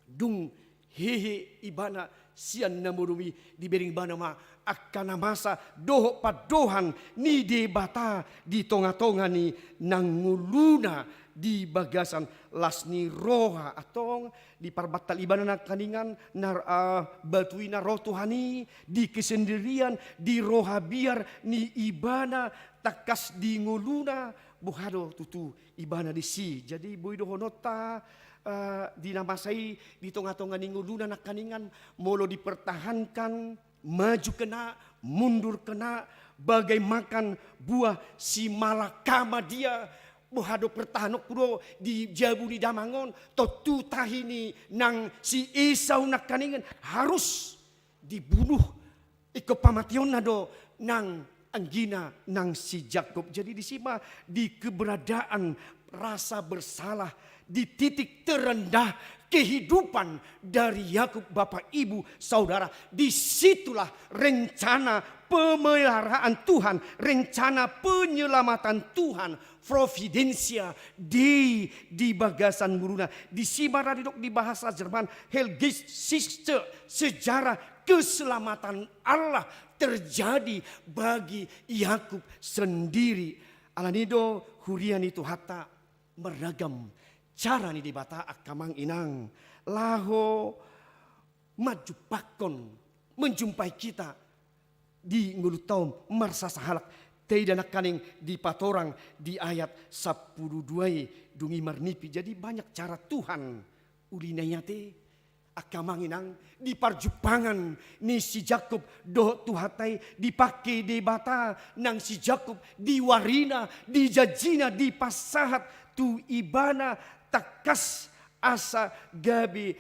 dung hehe ibana sian na modom i, dibereng ibana ma angka na masa dohot pandohan ni Debata di tongatonga ni nang ngoluna di bagasan las ni roha. Antong diparbantal ibana nangkaningan na, ah, batu i na ro tu hami di kesendirian, di roha biar ni ibana, tangkas di ngoluna, boha do tutu ibana disi. Jadi boi dohononta, eh, di na masa i di tongatonga ni ngoluna nangkaningan, molo dipertahankan, maju kena, mundur kena, bagai makan buah si malakama dia. Boha do pertahanonku do di jabu ni damang on, tontu tahi ni nang si Esau nangkaningan harus dibunuh. Ingkon pamateonna do nang anggina nang si Jakob. Jadi disi ma di keberadaan rasa bersalah, di titik terendah kehidupan dari Yakub, Bapak, Ibu, Saudara, disitulah rencana pemeliharaan Tuhan, rencana penyelamatan Tuhan, Providentia Dei di bagasan ngoluna. Disi ma ra didok di bahasa Jerman, Heilsgeschichte, sejarah keselamatan Allah terjadi bagi Yakub sendiri. Alani do huria ni Tuhanta, marragam cara ni Debata angka amang inang laho manjumpangkon, menjumpai kita di ngolunta on marsasahalak. Taida nangkaning dipatorang di ayat sampulu dua i, dung i marnipi. Jadi banyak cara Tuhan. Uli na i ate, angka amang inang, di parjumpangan ni si Jakob dohot Tuhanta i, dipangke Debata nang si Jakob di warina, di janjina, dipasahat tu ibana, tangkas asa gabe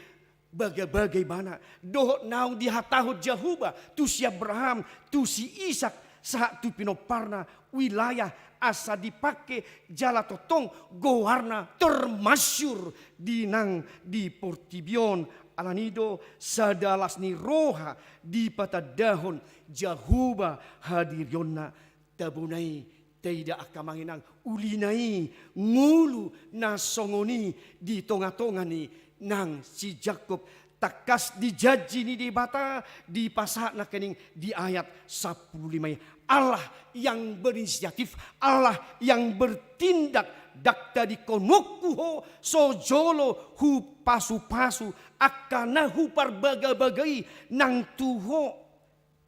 bagabaga ibana. Dohot naung dihatahon Jahowa tu si Abraham, tu si Isak, sahat tu pinomparna, wilayah asa dipangke jala tongtong goarna termasyhur di nang di portibi on. Alani do sada las ni roha dipatandahon Jahowa hadirionna. Tabo na i, taida angka amang inang, uli na i, ngolu na songon i di tongatonga ni nang si Jakob, Tangkas dijanji ni Debata dipasahat nangkining di ayat sampulu lima i. Allah yang berinisiatif, Allah yang bertindak, ndang tadingkononku ho so jolo hupasupasu angka na huparbagabaga i nang tu ho.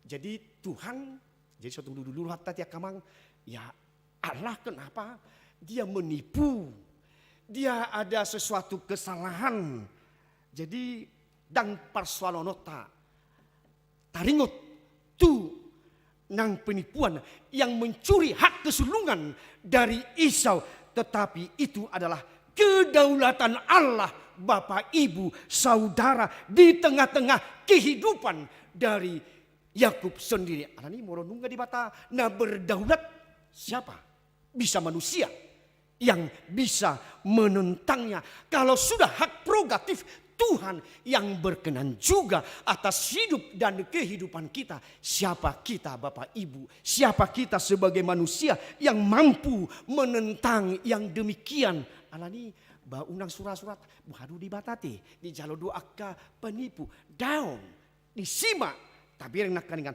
Jadi Tuhan, jadi so tung dulu-dulu hatta ti angka amang, ya Allah kenapa dia menipu? Dia ada sesuatu kesalahan. Jadi ndang parsoalononta taringot tu nang penipuan yang mencuri hak kesulungan dari Esau, tetapi itu adalah kedaulatan Allah, Bapak, Ibu, Saudara, di tengah-tengah kehidupan dari Yakub sendiri. Alani molo nunga Debata na berdaulat, siapa bisa manusia yang bisa menentangnya? Kalau sudah hak prerogatif Tuhan yang berkenan juga atas hidup dan kehidupan kita, siapa kita, Bapak Ibu? Siapa kita sebagai manusia yang mampu menentang yang demikian? Alani ba unang sura-surat, boha do Debata te, dijalo do angka penipu. Daong. Disi ma tabereng nangkiningan,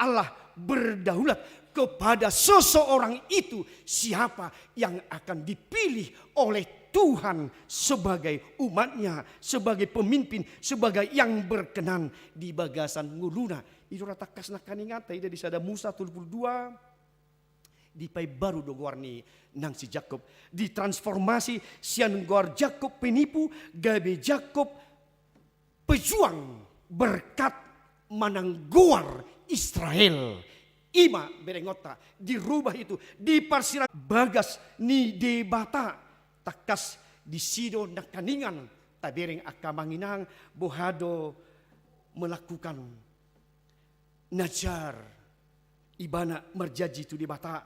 Allah berdaulat kepada seseorang itu, siapa yang akan dipilih oleh Tuhan sebagai umat-Nya, sebagai pemimpin, sebagai yang berkenan di bagasan ngoluna. I do ra tangkas nangkiningan, taida di sada Musa tolu pulu dua, dipaimbaru do goar ni nang si Jakkob, ditransformasi sian goar Jakkob penipu gabe Jakkob pejuang, berkat manang goar Israel. I ma berengonta, dirubah itu, diparsirang bagas ni Debata. Tangkas disi do nangkiningan tabereng angka amang inang, boha do melakukan nazar, ibana marjanji tu Debata.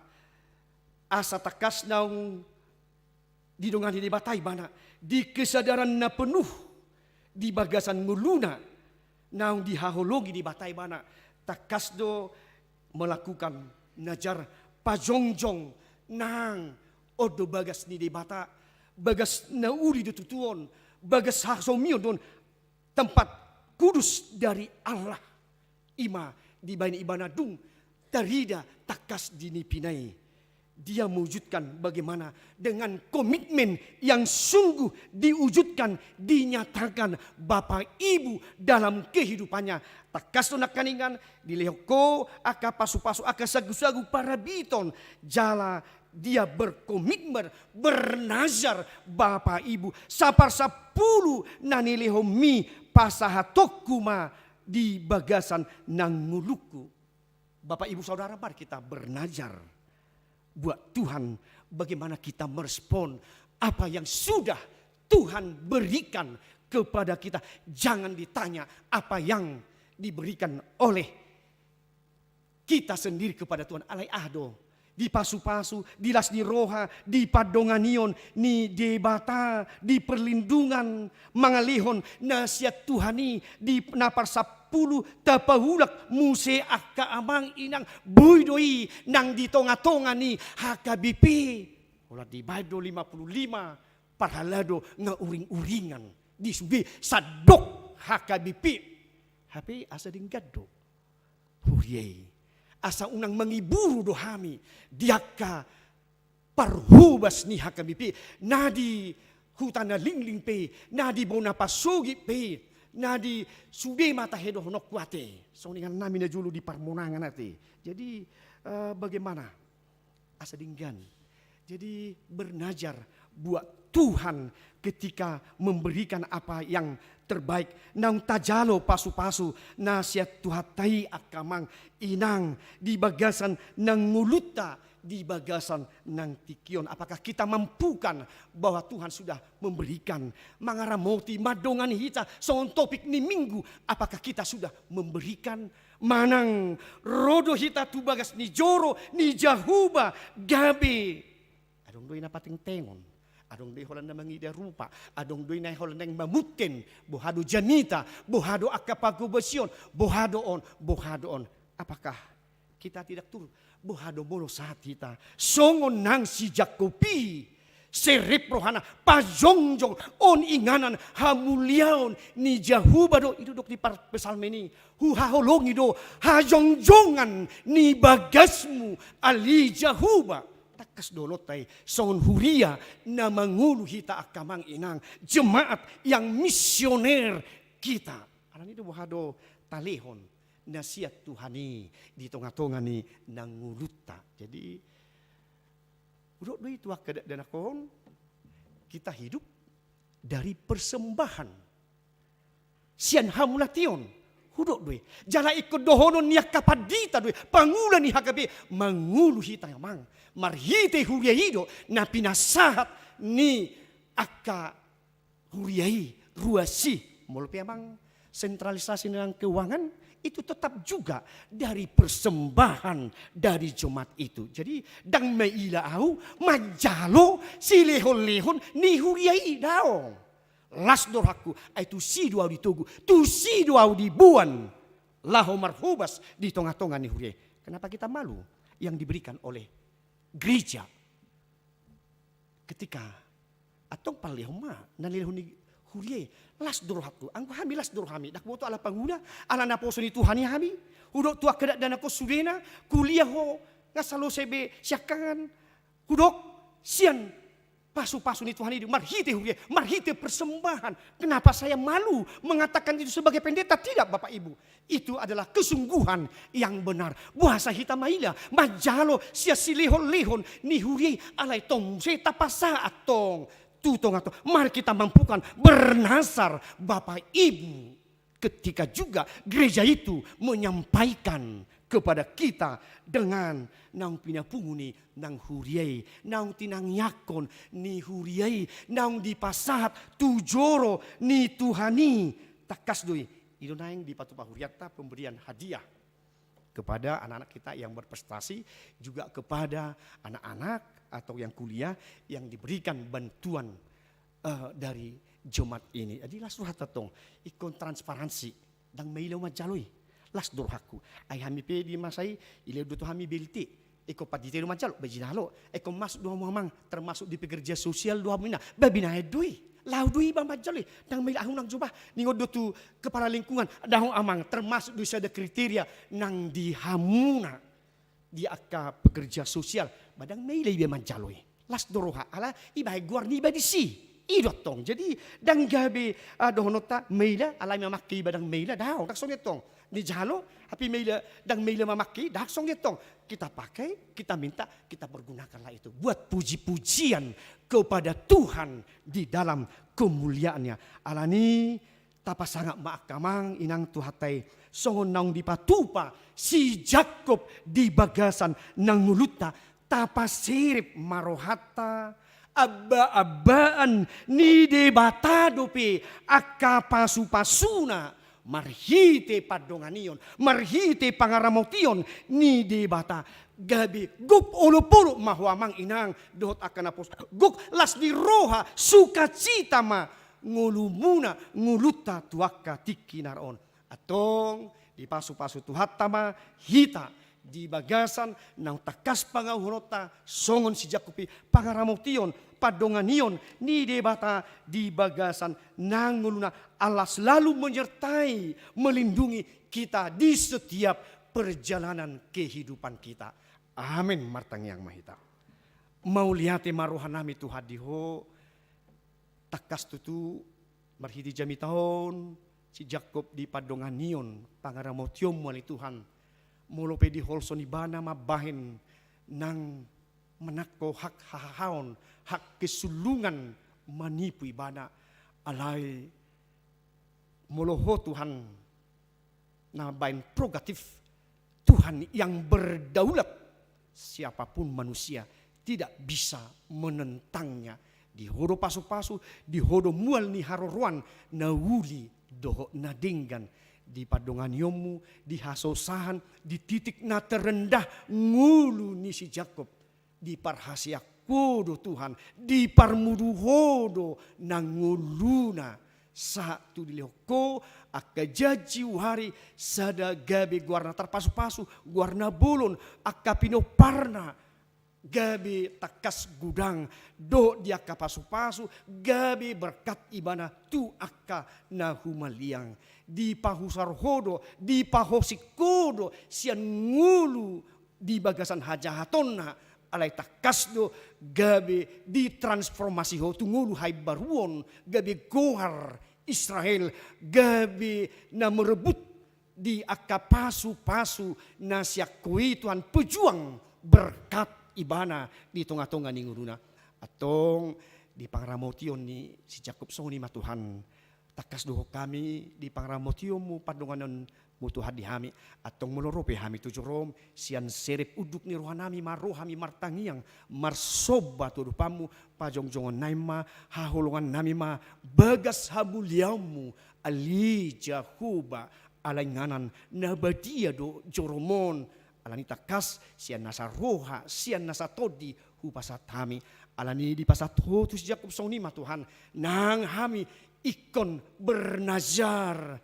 Asa tangkas naung didongani Debata ibana di kesadaran na penuh di bagasan ngoluna, naung dihaholongi Debata ibana, tangkas do melakukan nazar pajongjong. Nang on do bagas ni Debata, bagas na uli do tutu on, bagas hasomion do on, tempat kudus dari Allah. I ma dibaen ibana dung tarida tangkas di nipina i. Dia mewujudkan bagaimana dengan komitmen yang sungguh diwujudkan, dinyatakan Bapak Ibu dalam kehidupannya. Tangkas do nangkiningan, dilehon ho angka pasupasu, angka sagusagu parabiton, jala dia berkomitmen, bernazar, Bapak Ibu, saparsapulu na nilehonmi pasahatonku ma di bagasan nang ngolungku. Bapak Ibu Saudara, mari kita bernazar buat Tuhan, bagaimana kita merespon apa yang sudah Tuhan berikan kepada kita. Jangan ditanya apa yang diberikan oleh kita sendiri kepada Tuhan. Alai aha do? Dipasupasu, di las ni roha, di pandonganion ni Debata, di perlindungan, mangalehon na sian Tuhan i, di na parsapulu tapaulak muse angka amang inang, boi do i nang di tongatonga ni H K B P. Holan dibaen do lima pulu lima, parhalado nga uring-uringan, di sude sandok H K B P. Hape asa denggan do huria i, asa unang mangiburu do hami di angka parhobas ni H K B P, na di Huta Nalingling pe, na di Bona Pasogit pe, na di sude ma tahe dohononku ate, songon inganami na jolo di parmonangan ate. Jadi, eh, bagaimana? Asa denggan. Jadi bernazar buat Tuhan ketika memberikan apa yang terbaik. Naung tajalo pasupasu na sian Tuhanta i angka amang inang di bagasan nang ngolunta, di bagasan nang tingki on. Apakah kita mampukan bahwa Tuhan sudah memberikan, mangaramoti, mandongani hita songon topik ni Minggu? Apakah kita sudah memberikan? Manang ro do hita tu bagas ni joro ni Jahowa gabe adong do i na patengtengon, adong do i holan na mangida rupa, adong do i na holan naeng mamungken, boha do jamita, boha do angka panghobasion, boha do on, boha do on. Apakah kita tidak turut? Boha do molo sahat hita songon nang si Jakkob i, Serep rohana, pajongjong, on inganan hamuliaon ni Jahowa do, i do didok ni par-, psalmen i. Huhaholongi do hajongjongan ni bagasmu ale Jahowa. Tangkas do, olo, tai songon huria na mangolu hita angka amang inang, jemaat yang misioner kita. Alani i do boha do talehon na sian Tuhan i di tongatonga ni na ngolunta. Jadi, hudok do i tu angka dakdanak on, kita hidup dari persembahan. Sian hamuliaon, hudok do i. Jala ingkon dohonon ni angka pandita do i, pangula ni H K B, mangolu hita amang. Marhite huria i do na pinasahat ni angka huria i, ruas i. Molo pe amang sentralisasi nang keuangan, itu tetap juga dari persembahan dari jemaat itu. Jadi, ndang maila ahu manjalo silehonlehon ni huria i, daong. Las do rohangku, ai tusi do ahu ditogu, tusi do ahu diboan laho marhobas di tongatonga ni huria i. Kenapa kita malu yang diberikan oleh gereja? Ketika antong palehon ma na nilehon ni huria i, las do rohangku. Anggo hami, las do rohami. Ndang huboto ala pangula, ala naposo ni Tuhan i hami. Hudok tu angka dakdanak on, sudena kuliah ho, nga salose be siangkangan. Hudok sian pasupasu ni Tuhan i do, marhite huria i, marhite persembahan. Kenapa saya malu mengatakan itu sebagai pendeta? Tidak, Bapak Ibu. Itu adalah kesungguhan yang benar. Boasa hita maila manjalo sian silehonlehon ni huria i? Alai tong muse tapasahat tong tu tongatonga. Mari kita mampukan bernazar, Bapak Ibu, ketika juga gereja itu menyampaikan kepada kita dengan naung pinapungu ni nang huria i, naung tinangiangkon ni huria i, naung dipasahat tu joro ni Tuhan i. Tangkas do i. I do naeng dipatupa hurianta pemberian hadiah kepada anak-anak kita yang berprestasi, juga kepada anak-anak atau yang kuliah yang diberikan bantuan, eh, dari jemaat ini. Jadi, las rohanta tong, ingkon transparansi. Ndang maila ahu manjalo i. Las do rohangku. Ai hami pe di masa i, dilehon do tu hami B L T. Ingkon pandita do manjalo, ba jinalo. Ingkon masuk do hamu amang, termasuk di pekerja sosial do hamu, ninna. Ba binahen do i. Laho do iba manjalo i. Ndang maila ahu nang jumpa. Ningot do tu kepala lingkungan, daong amang, termasuk do i sada kriteria nang di hamuna, di angka pekerja sosial. Ba ndang maila iba manjalo i. Las do roha, ala ibahen goar niba disi. I do tong. Jadi, ndang gabe, ah, dohononta maila, alai mamangke iba ndang maila, daong, ndang songon i tong. Dijalo, hape maila, ndang maila mamangke, ndang songon i tong. Kita pakai, kita minta, kita pergunakanlah itu buat puji-pujian kepada Tuhan di dalam kemuliaan-Nya. Alani, tapasangap ma angka amang inang tu hata i, songon naung dipatupa si Jakob di bagasan na ngolunta, tapaserep ma rohanta, amba-ambaan ni Debata dope angka pasu-pasuna, marhite pandonganion, marhite pangaramotion ni Debata. Gabe gok olop-olop ma ho amang inang dohot angka naposo, gok las ni roha, sukacita ma ngolumuna, ngolunta tu angka tingki na ro on. Antong dipasu-pasu Tuhanta ma hita di bagasan naung tangkas pangahuononta songon si Jakob i, pangaramotion, pandonganion ni Debata di bagasan na ngoluna, Allah selalu menyertai, melindungi kita di setiap perjalanan kehidupan kita. Amin. Martangiang ma hita. Mauliate ma rohanami Tuhan di Ho. Tangkas tutu marhite jamita on si Jakob dipandonganion pangaramotionmu ale Tuhan. Molo pe diholso ibana mambahen nang manangko hak hahahaon, hak kesulungan manipu ibana, alai molo Ho Tuhan na mambahen prerogatif, Tuhan yang berdaulat, siapapun manusia tidak bisa menentangnya. Di Ho do pasu-pasu, di Ho do mual ni haroroan na uli dohot na denggan. Di pandonganionmu, di hasosahan, di titik na terendah ngolu ni si Jakob, diparhaseang Ho do Tuhan, diparmudu Ho do na ngoluna. Sahat tu dilehon Ho angka janji uari, sada gabe goarna tarpasu-pasu, goarna bolon, angka pinomparna, gabe tangkas godang, dohot di angka pasu-pasu, gabe berkat ibana tu angka na humaliang. Dipahusar ho do, dipahosik ho do sian ngolu di bagasan hajahatonna, alai tangkas do gabe ditransformasi ho tu ngolu haimbaruon, gabe goar Israel, gabe na merebut di angka pasu-pasu na sian ho i Tuhan, pejuang berkat ibana di tonga-tonga ni ngoluna. Antong di pangramotion ni si Jakkob songon i ma Tuhan, tangkas dohot hami di pangramotionmu, pandonganonmu Tuhan di hami. Antong molo ro pe hami tu jorom, sian serep unduk ni rohanami ma ro hami martangiang, marsomba tu adopanmu, pajongjongonnami ma, haholongannami ma, bagas hamuliaonmu, ale Jahowa, ala inganan na badia do jorom on, alani tangkas sian nasa roha, sian nasa tondi hupasahat hami. Alani dipasahat ho tu si Jakkob songon i ma Tuhan, nang hami ingkon bernazar,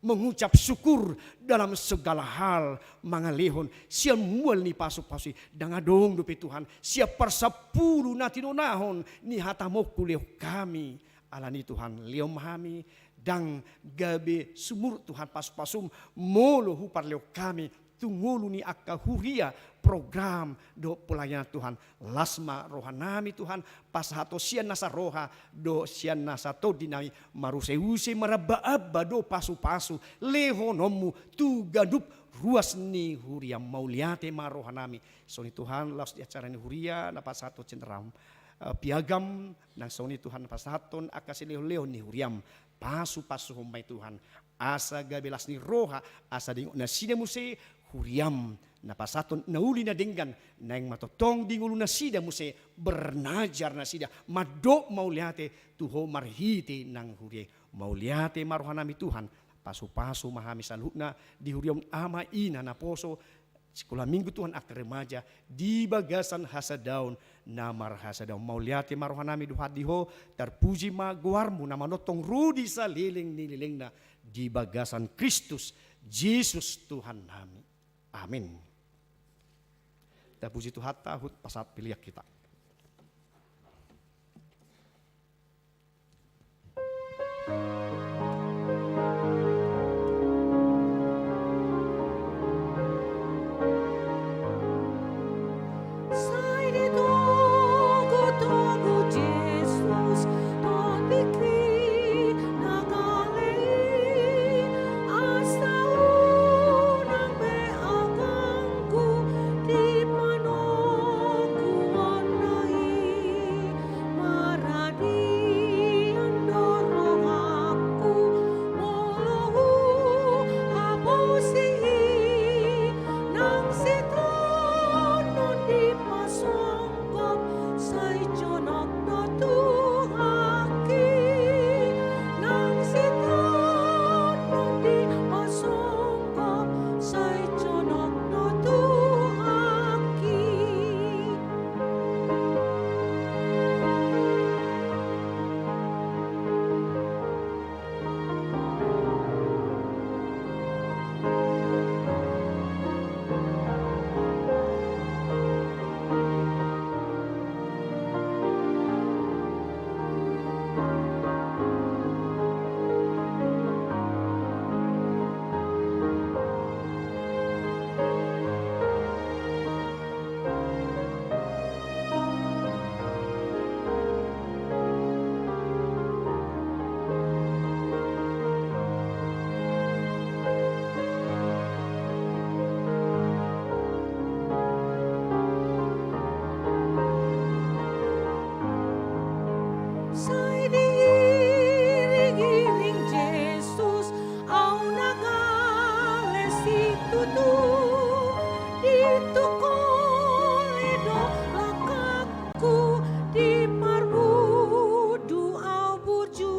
mengucap syukur dalam segala hal, mangalehon sian mual ni pasu-pasu i. Ndang adong dope Tuhan sian parsampulu na tinonahon ni hataMu lehon hami. Alani Tuhan, lehon ma hami, ndang gabe sumurut Tuhan pasu-pasuM molo huparlehon hami tu ngolu ni angka huria, program dohot pelayanan Tuhan. Las ma rohanami Tuhan, pasahat ho sian nasa roha dohot sian nasa tondinami, maruse-use, maramba-amba do pasu-pasu lehononMu tu ganup ruas ni huriaM. Mauliate ma rohanami. Songon i Tuhan, laos di acara ni huria na pasahathon central, eh, Piagam, nang songon i Tuhan pasahathon angka silehon-lehon ni huriaM. Pasu-pasuhon ma i Tuhan, asa gabe las ni roha, asa diingot nasida muse huriaM na pasahathon na uli na denggan, naeng ma tongtong di ngolu nasida muse bernazar nasida mandok mauliate tu Ho marhite nang huria i. Mauliate ma rohanami Tuhan, pasu-pasu ma hami saluhutna di huriaM, ama ina naposo, sikola minggu Tuhan, angka remaja di bagasan hasadaon na marhasadaon. Mauliate ma rohanami Tuhan di Ho, tarpuji ma goarMu na manongtong ro di saleleng ni lelengna di bagasan Kristus Jesus Tuhannami. Amin. Tapuji Tuhanta, huhut pasahat pilihan hita. Sai ditogu-togu Jesus tondik i na gale i, asa unang be ahu ganggu di panoguonna i. Maradian do rohangku molo huhaposi i, nang sitaonon dipasongkop sai jonok do tu haki, nang sitaonon dipasongkop sai jonok do tu haki. Sai diiring-iring Jesus ahu na gale situtu, ditungkoli do langkangku, diparbudu ahu burju.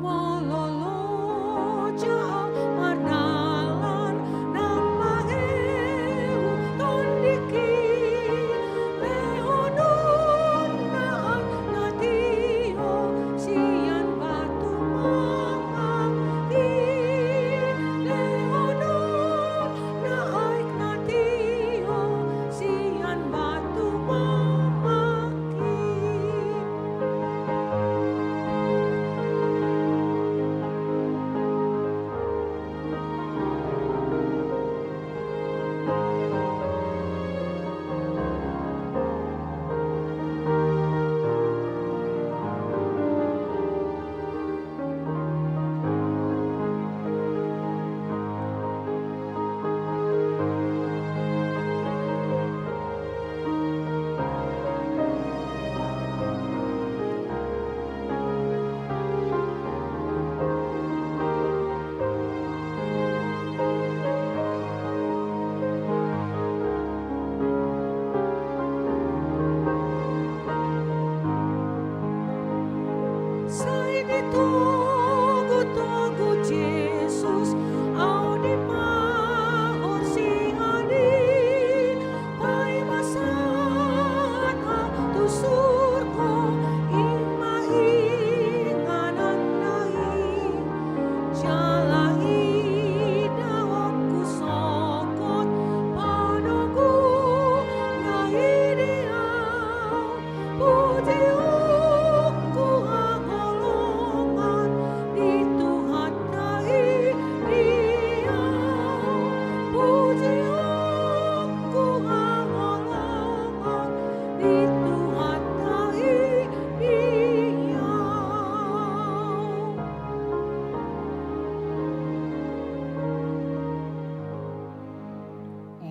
Molo loja ahu mardalan, nang mangehon tondik i, lehononna ahu na tio sian batu manganggi, lehononna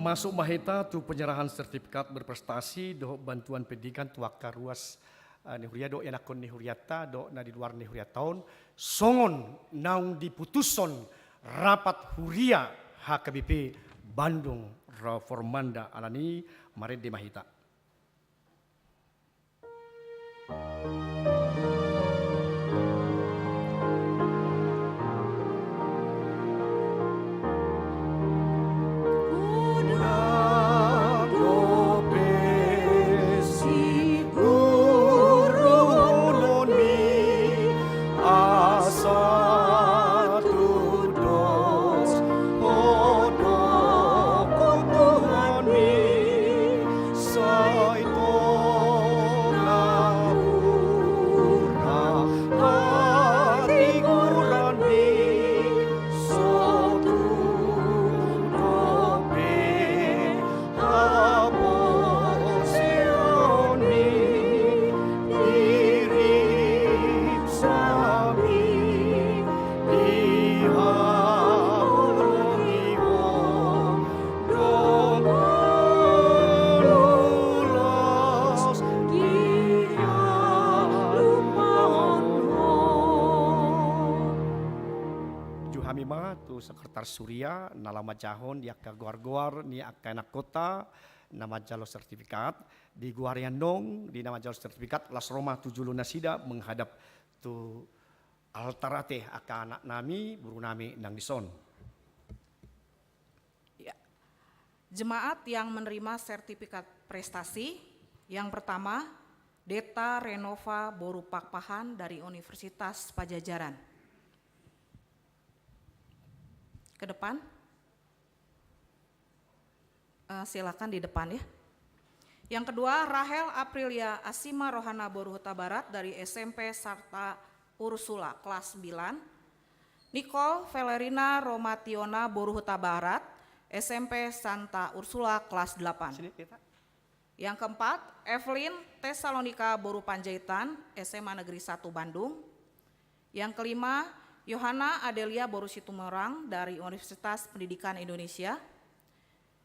Masuk ma hita tu penyerahan sertifikat berprestasi dohot bantuan pendidikan tu angka ruas, eh, ni huria dohot ianakhon ni hurianta dohot na di luar ni hurianta on, songon naung diputushon rapat huria H K B P Bandung Reformanda. Alani i marende ma hita. Sai tona hura hatiku rani, so tung dope haporseaon ni hirip sami dihaholongi Ho. Ju hami ma tu sekretaris huria na laho manjahahon di angka goar-goar ni angka ianakhonta na manjalo sertifikat. Di goar i annon di na manjalo sertifikat, las ro ma tu jolo nasida menghadap tu altar ate angka anaknami, borunami nang dison. Ya. Jemaat yang menerima sertifikat prestasi, yang pertama, Deta Renova boru Pakpahan dari Universitas Pajajaran. Ke depan. Eh, silakan di depan ya. Yang kedua, Rahel Aprilia Asima Rohana boru Hutabarat dari S M P Santa Ursula kelas sembilan. Nicole Velerina Romationa boru Hutabarat, S M P Santa Ursula kelas delapan. Sini, Pita. Yang keempat, Evelyn Tesalonika boru Panjaitan, S M A Negeri satu Bandung. Yang kelima, Yohana Adelia boru Situmorang dari Universitas Pendidikan Indonesia.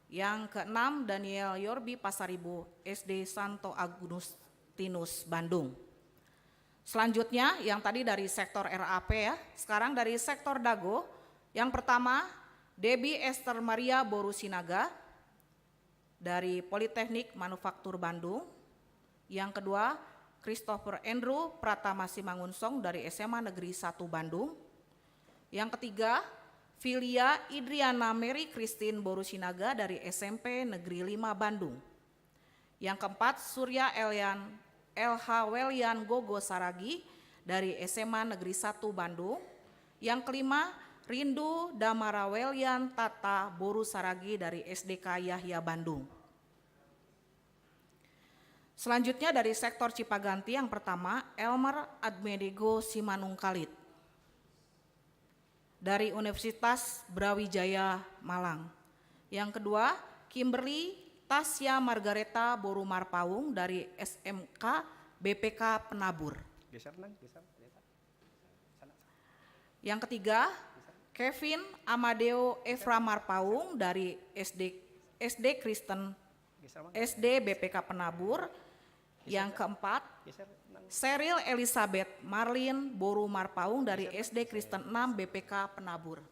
Yang keenam, Daniel Yorbi Pasaribu, S D Santo Agustinus, Bandung. Selanjutnya, yang tadi dari sektor R A P ya, sekarang dari sektor Dago. Yang pertama, Debbie Esther Maria boru Sinaga dari Politeknik Manufaktur Bandung. Yang kedua, Christopher Andrew Pratama Simangunsong dari S M A Negeri satu Bandung. Yang ketiga, Filia Idriana Mary Christine boru Sinaga dari S M P Negeri lima Bandung. Yang keempat, Surya Elian, L H Welian Gogo Saragi dari S M A Negeri satu Bandung. Yang kelima, Rindu Damara Welian Tata boru Saragi dari S D K Yahya Bandung. Selanjutnya dari sektor Cipaganti, yang pertama, Elmer Admedego Simanungkalit dari Universitas Brawijaya Malang. Yang kedua, Kimberly Tasya Margareta boru Marpaung dari S M K B P K Penabur. Geser, Nang, geser, Neta. Yang ketiga, Kevin Amadeo Efra Marpaung dari S D, S D Kristen, S D B P K Penabur. Yang keempat, Seril Elizabeth Marlin boru Marpaung dari S D Kristen enam B P K Penabur.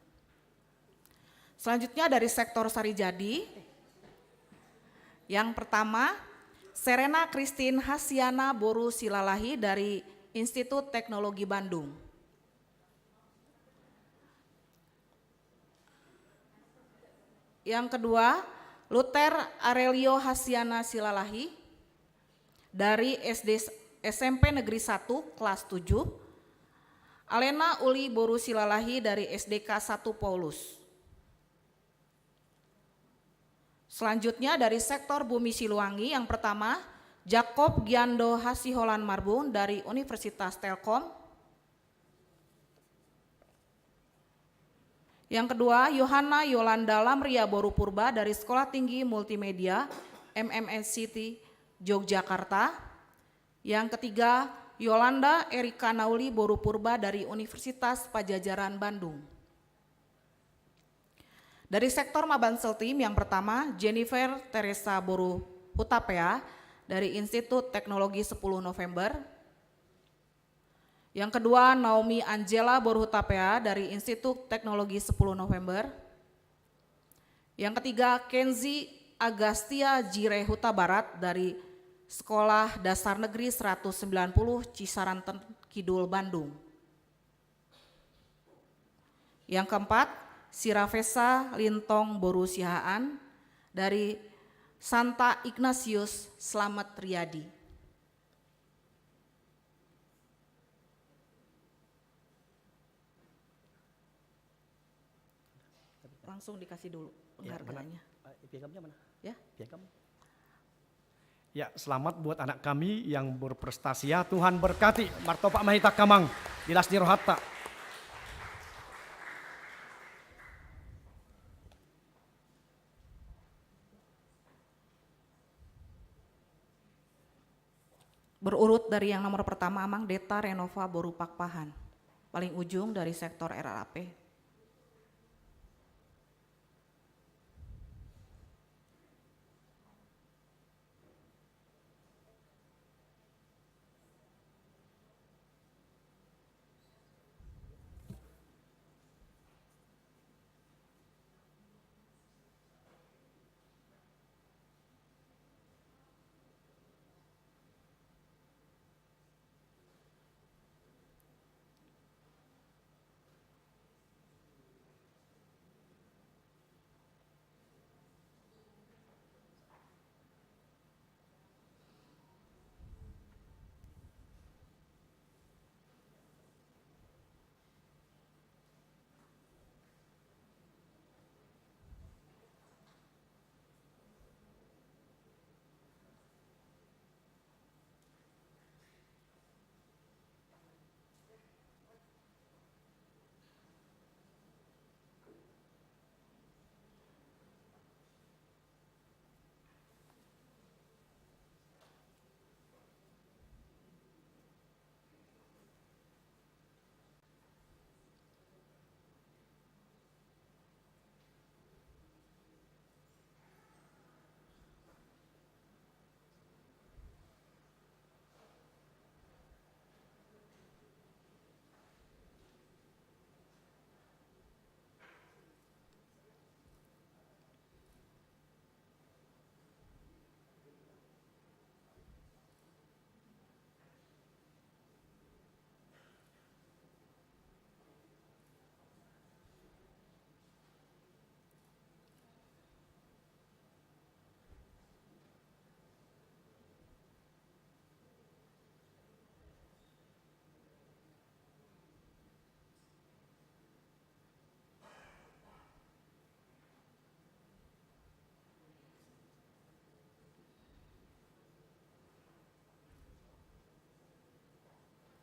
Selanjutnya dari sektor Sarijadi. Yang pertama, Serena Christine Hasiana boru Silalahi dari Institut Teknologi Bandung. Yang kedua, Luther Arelio Hasiana Silalahi dari S D, S M P Negeri satu kelas tujuh. Alena Uli boru Silalahi dari S D K satu Paulus. Selanjutnya dari sektor Bumi Siluangi, yang pertama, Jakob Giando Hasiholan Marbun dari Universitas Telkom. Yang kedua, Yohana Yolanda Lamria boru Purba dari Sekolah Tinggi Multimedia M M S City, Yogyakarta. Yang ketiga, Yolanda Erika Nauli boru Purba dari Universitas Pajajaran Bandung. Dari sektor Mabansel Team, yang pertama Jennifer Teresa boru Hutapea dari Institut Teknologi sepuluh November. Yang kedua Naomi Angela boru Hutapea dari Institut Teknologi sepuluh November. Yang ketiga Kenzi Agastya Jire Hutabarat dari Sekolah Dasar Negeri seratus sembilan puluh Cisaranten Kidul, Bandung. Yang keempat, Sirafesa Lintong boru Siahaan dari Santa Ignatius Slamet Riyadi. Langsung dikasih dulu penghargaannya. Ya, mana? Eh, piagamnya mana? Ya. Piagam. Ya, selamat buat anak kami yang berprestasi ya. Tuhan berkati, martopak ma hita amang, di las ni rohanta. Berurut dari yang nomor pertama, Amang Deta Renova boru Pakpahan. Paling ujung dari sektor R R A P.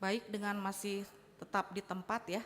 Baik, dengan masih tetap di tempat ya.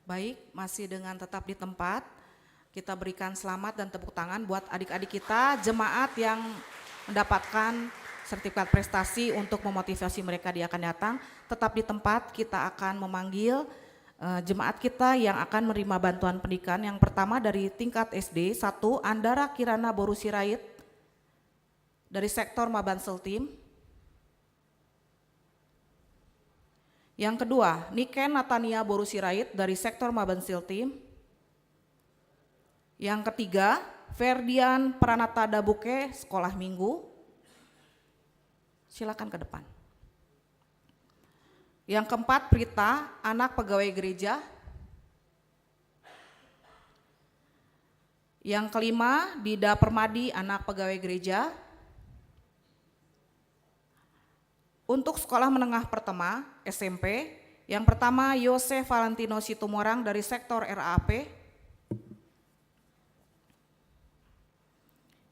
Baik, masih dengan tetap di tempat. Kita berikan selamat dan tepuk tangan buat adik-adik kita, jemaat yang mendapatkan sertifikat prestasi untuk memotivasi mereka di akan datang. Tetap di tempat, kita akan memanggil, eh, jemaat kita yang akan menerima bantuan pendidikan. Yang pertama dari tingkat S D, satu, Andara Kirana boru Sirait dari sektor Maban Sultim. Yang kedua, Niken Natania boru Sirait dari sektor Maban Sultim. Yang ketiga, Ferdian Pranata Dabuke, sekolah minggu. Silakan ke depan. Yang keempat, Prita, anak pegawai gereja. Yang kelima, Dida Permadi, anak pegawai gereja. Untuk sekolah menengah pertama, S M P, yang pertama, Yose Valentino Situmorang dari sektor R A P.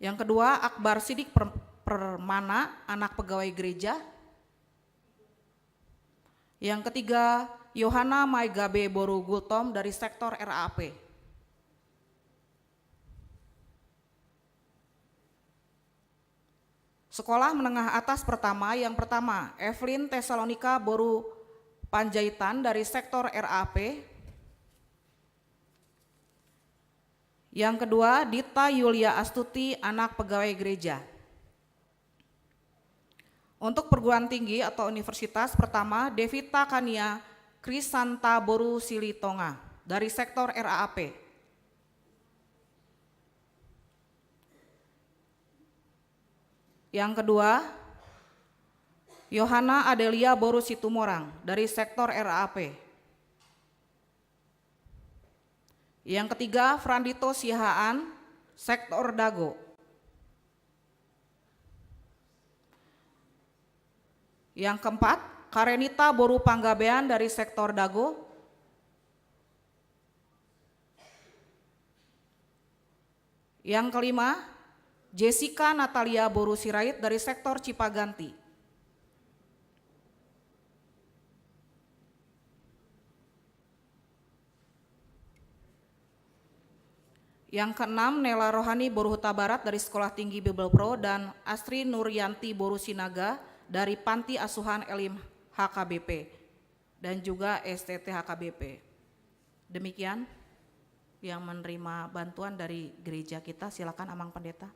Yang kedua, Akbar Sidik Per-, Permana, anak pegawai gereja. Yang ketiga, Yohana Maegabe boru Gultom dari sektor R A P. Sekolah menengah atas pertama, yang pertama, Evelyn Tesalonika boru Panjaitan dari sektor R A P. Yang kedua, Dita Yulia Astuti, anak pegawai gereja. Untuk perguruan tinggi atau universitas, pertama, Devita Kania Krisanta boru Silitonga dari sektor R A P. Yang kedua, Yohana Adelia boru Situmorang dari sektor R A P. Yang ketiga, Frandito Siahaan, sektor Dago. Yang keempat, Karenita boru Panggabean dari sektor Dago. Yang kelima, Jessica Natalia boru Sirait dari sektor Cipaganti. Yang keenam, Nela Rohani boru Hutabarat dari Sekolah Tinggi Bible Pro dan Astri Nuryanti boru Sinaga dari Panti Asuhan Elim H K B P dan juga S T T H K B P. Demikian yang menerima bantuan dari gereja kita. Silakan, Amang Pendeta.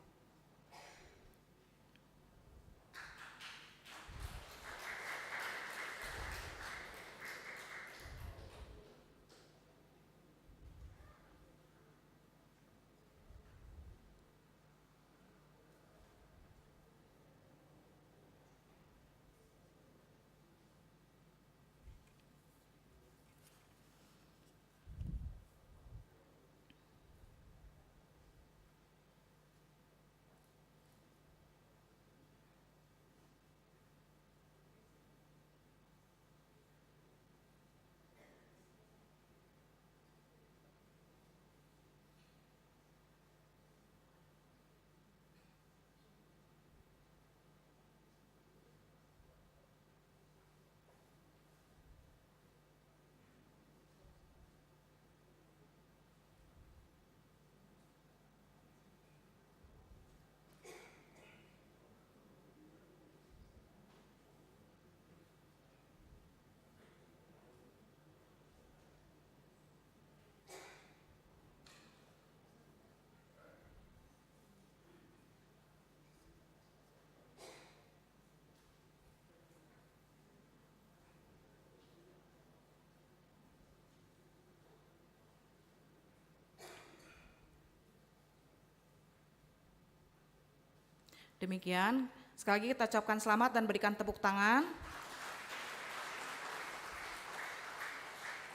Demikian, sekali lagi kita ucapkan selamat dan berikan tepuk tangan.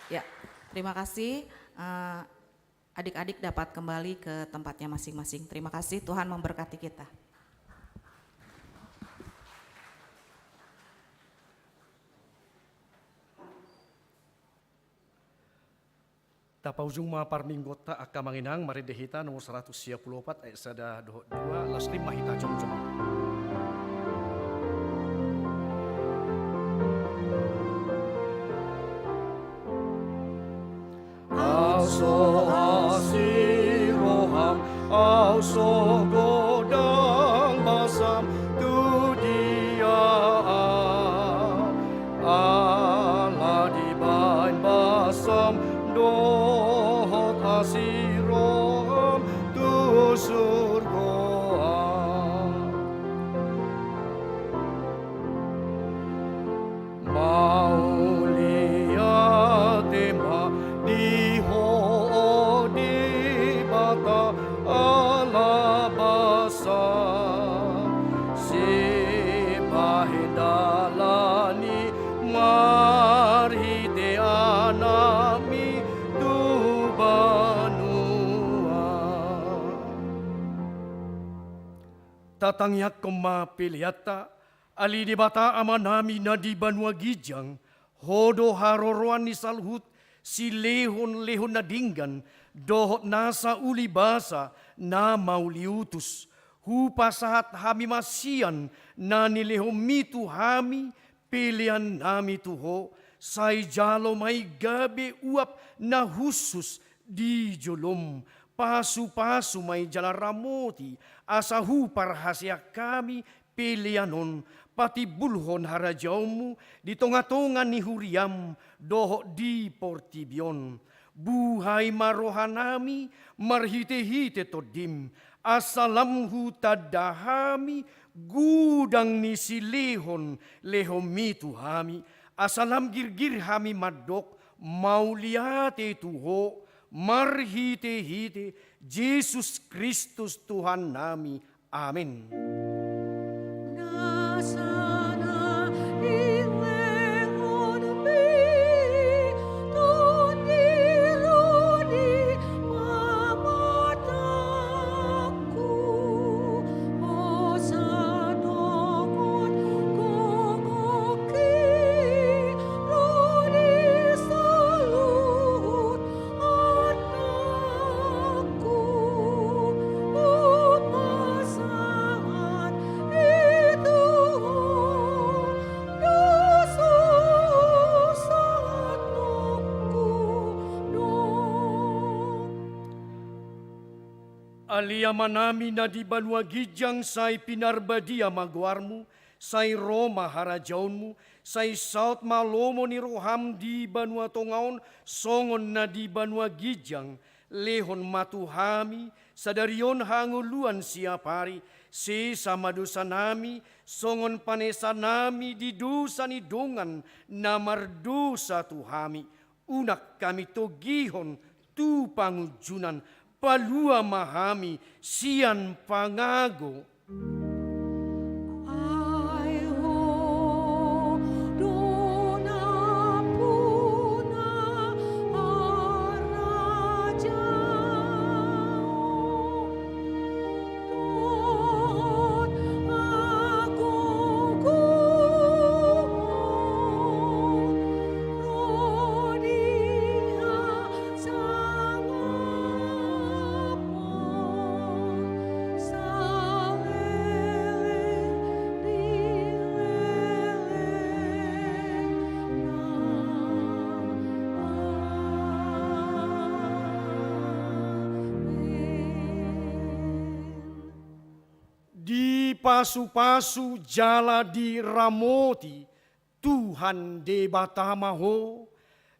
Ya, terima kasih. Eh, adik-adik dapat kembali ke tempatnya masing-masing. Terima kasih, Tuhan memberkati kita. Tapaujung ma parmingguonta, angka amang inang, marende hita nomor saratus sia pulu opat ayat sada dohot dua, laos lim ma hita jongjong. Aso asi So godang basam tu dia, ala dibaen basam dohot asi roham tu surgo. Mauliate ma di Ho, o Debata ala basa, sibahen dalan i marhite Anakmi tu banua. Tatangiangkon ma peleanta. Ale Debata Amanami na di banua ginjang, Ho do haroroan ni saluhut silehonlehon na denggan dohot nasa ulibasa na mauliutus. Hupasahat hami ma sian na nilehonmi tu hami peleannami tu Ho, sai jalo ma i gabe uap na hushus di jolom. Pasupasu ma i jala ramoti, asa huparhaseang hami pelean on, patimbulhon harajaonmu di tongatonga ni huriam dohot di portibi on. Buhai ma rohanami marhitehite Tondim, asa lam hutanda hami godang ni silehonlehonmi tu hami, asa lam girgir hami mandok mauliate tu Ho, marhitehite Jesus Kristus Tuhannami. Amen. Ale Amanami na di banua ginjang, sai pinarbadia ma goarmu, sai ro ma harajaonmu, sai saut ma lomo ni roham di banua tonga on songon na di banua ginjang. Lehon ma tu hami sadari on hangoluan siapari, sesa ma dosanami songon panesanami di dosa ni dongan na mardosa tu hami. Unang hami togihon tu pangunjunan, palua ma hami sian pangago. Ai Ho do nampuna harajaon dohot hagogoon ro di hasangapon saleleng ni lelengna. Amen. Dipasupasu jala diramoti Tuhan Debata ma ho,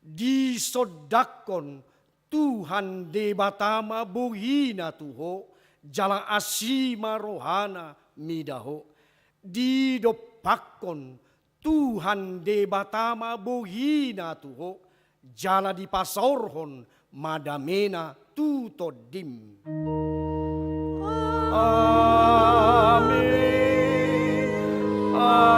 disondangkon Tuhan Debata ma bohina tu ho, jala asi ma rohana mida ho. Didompakkon Tuhan Debata ma bohina tu ho, jala dipasaorhon ma damena tu tondim. Amen. Amen. Amen.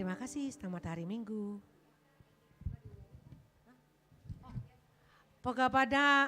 Terima kasih, selamat hari Minggu. Poga pada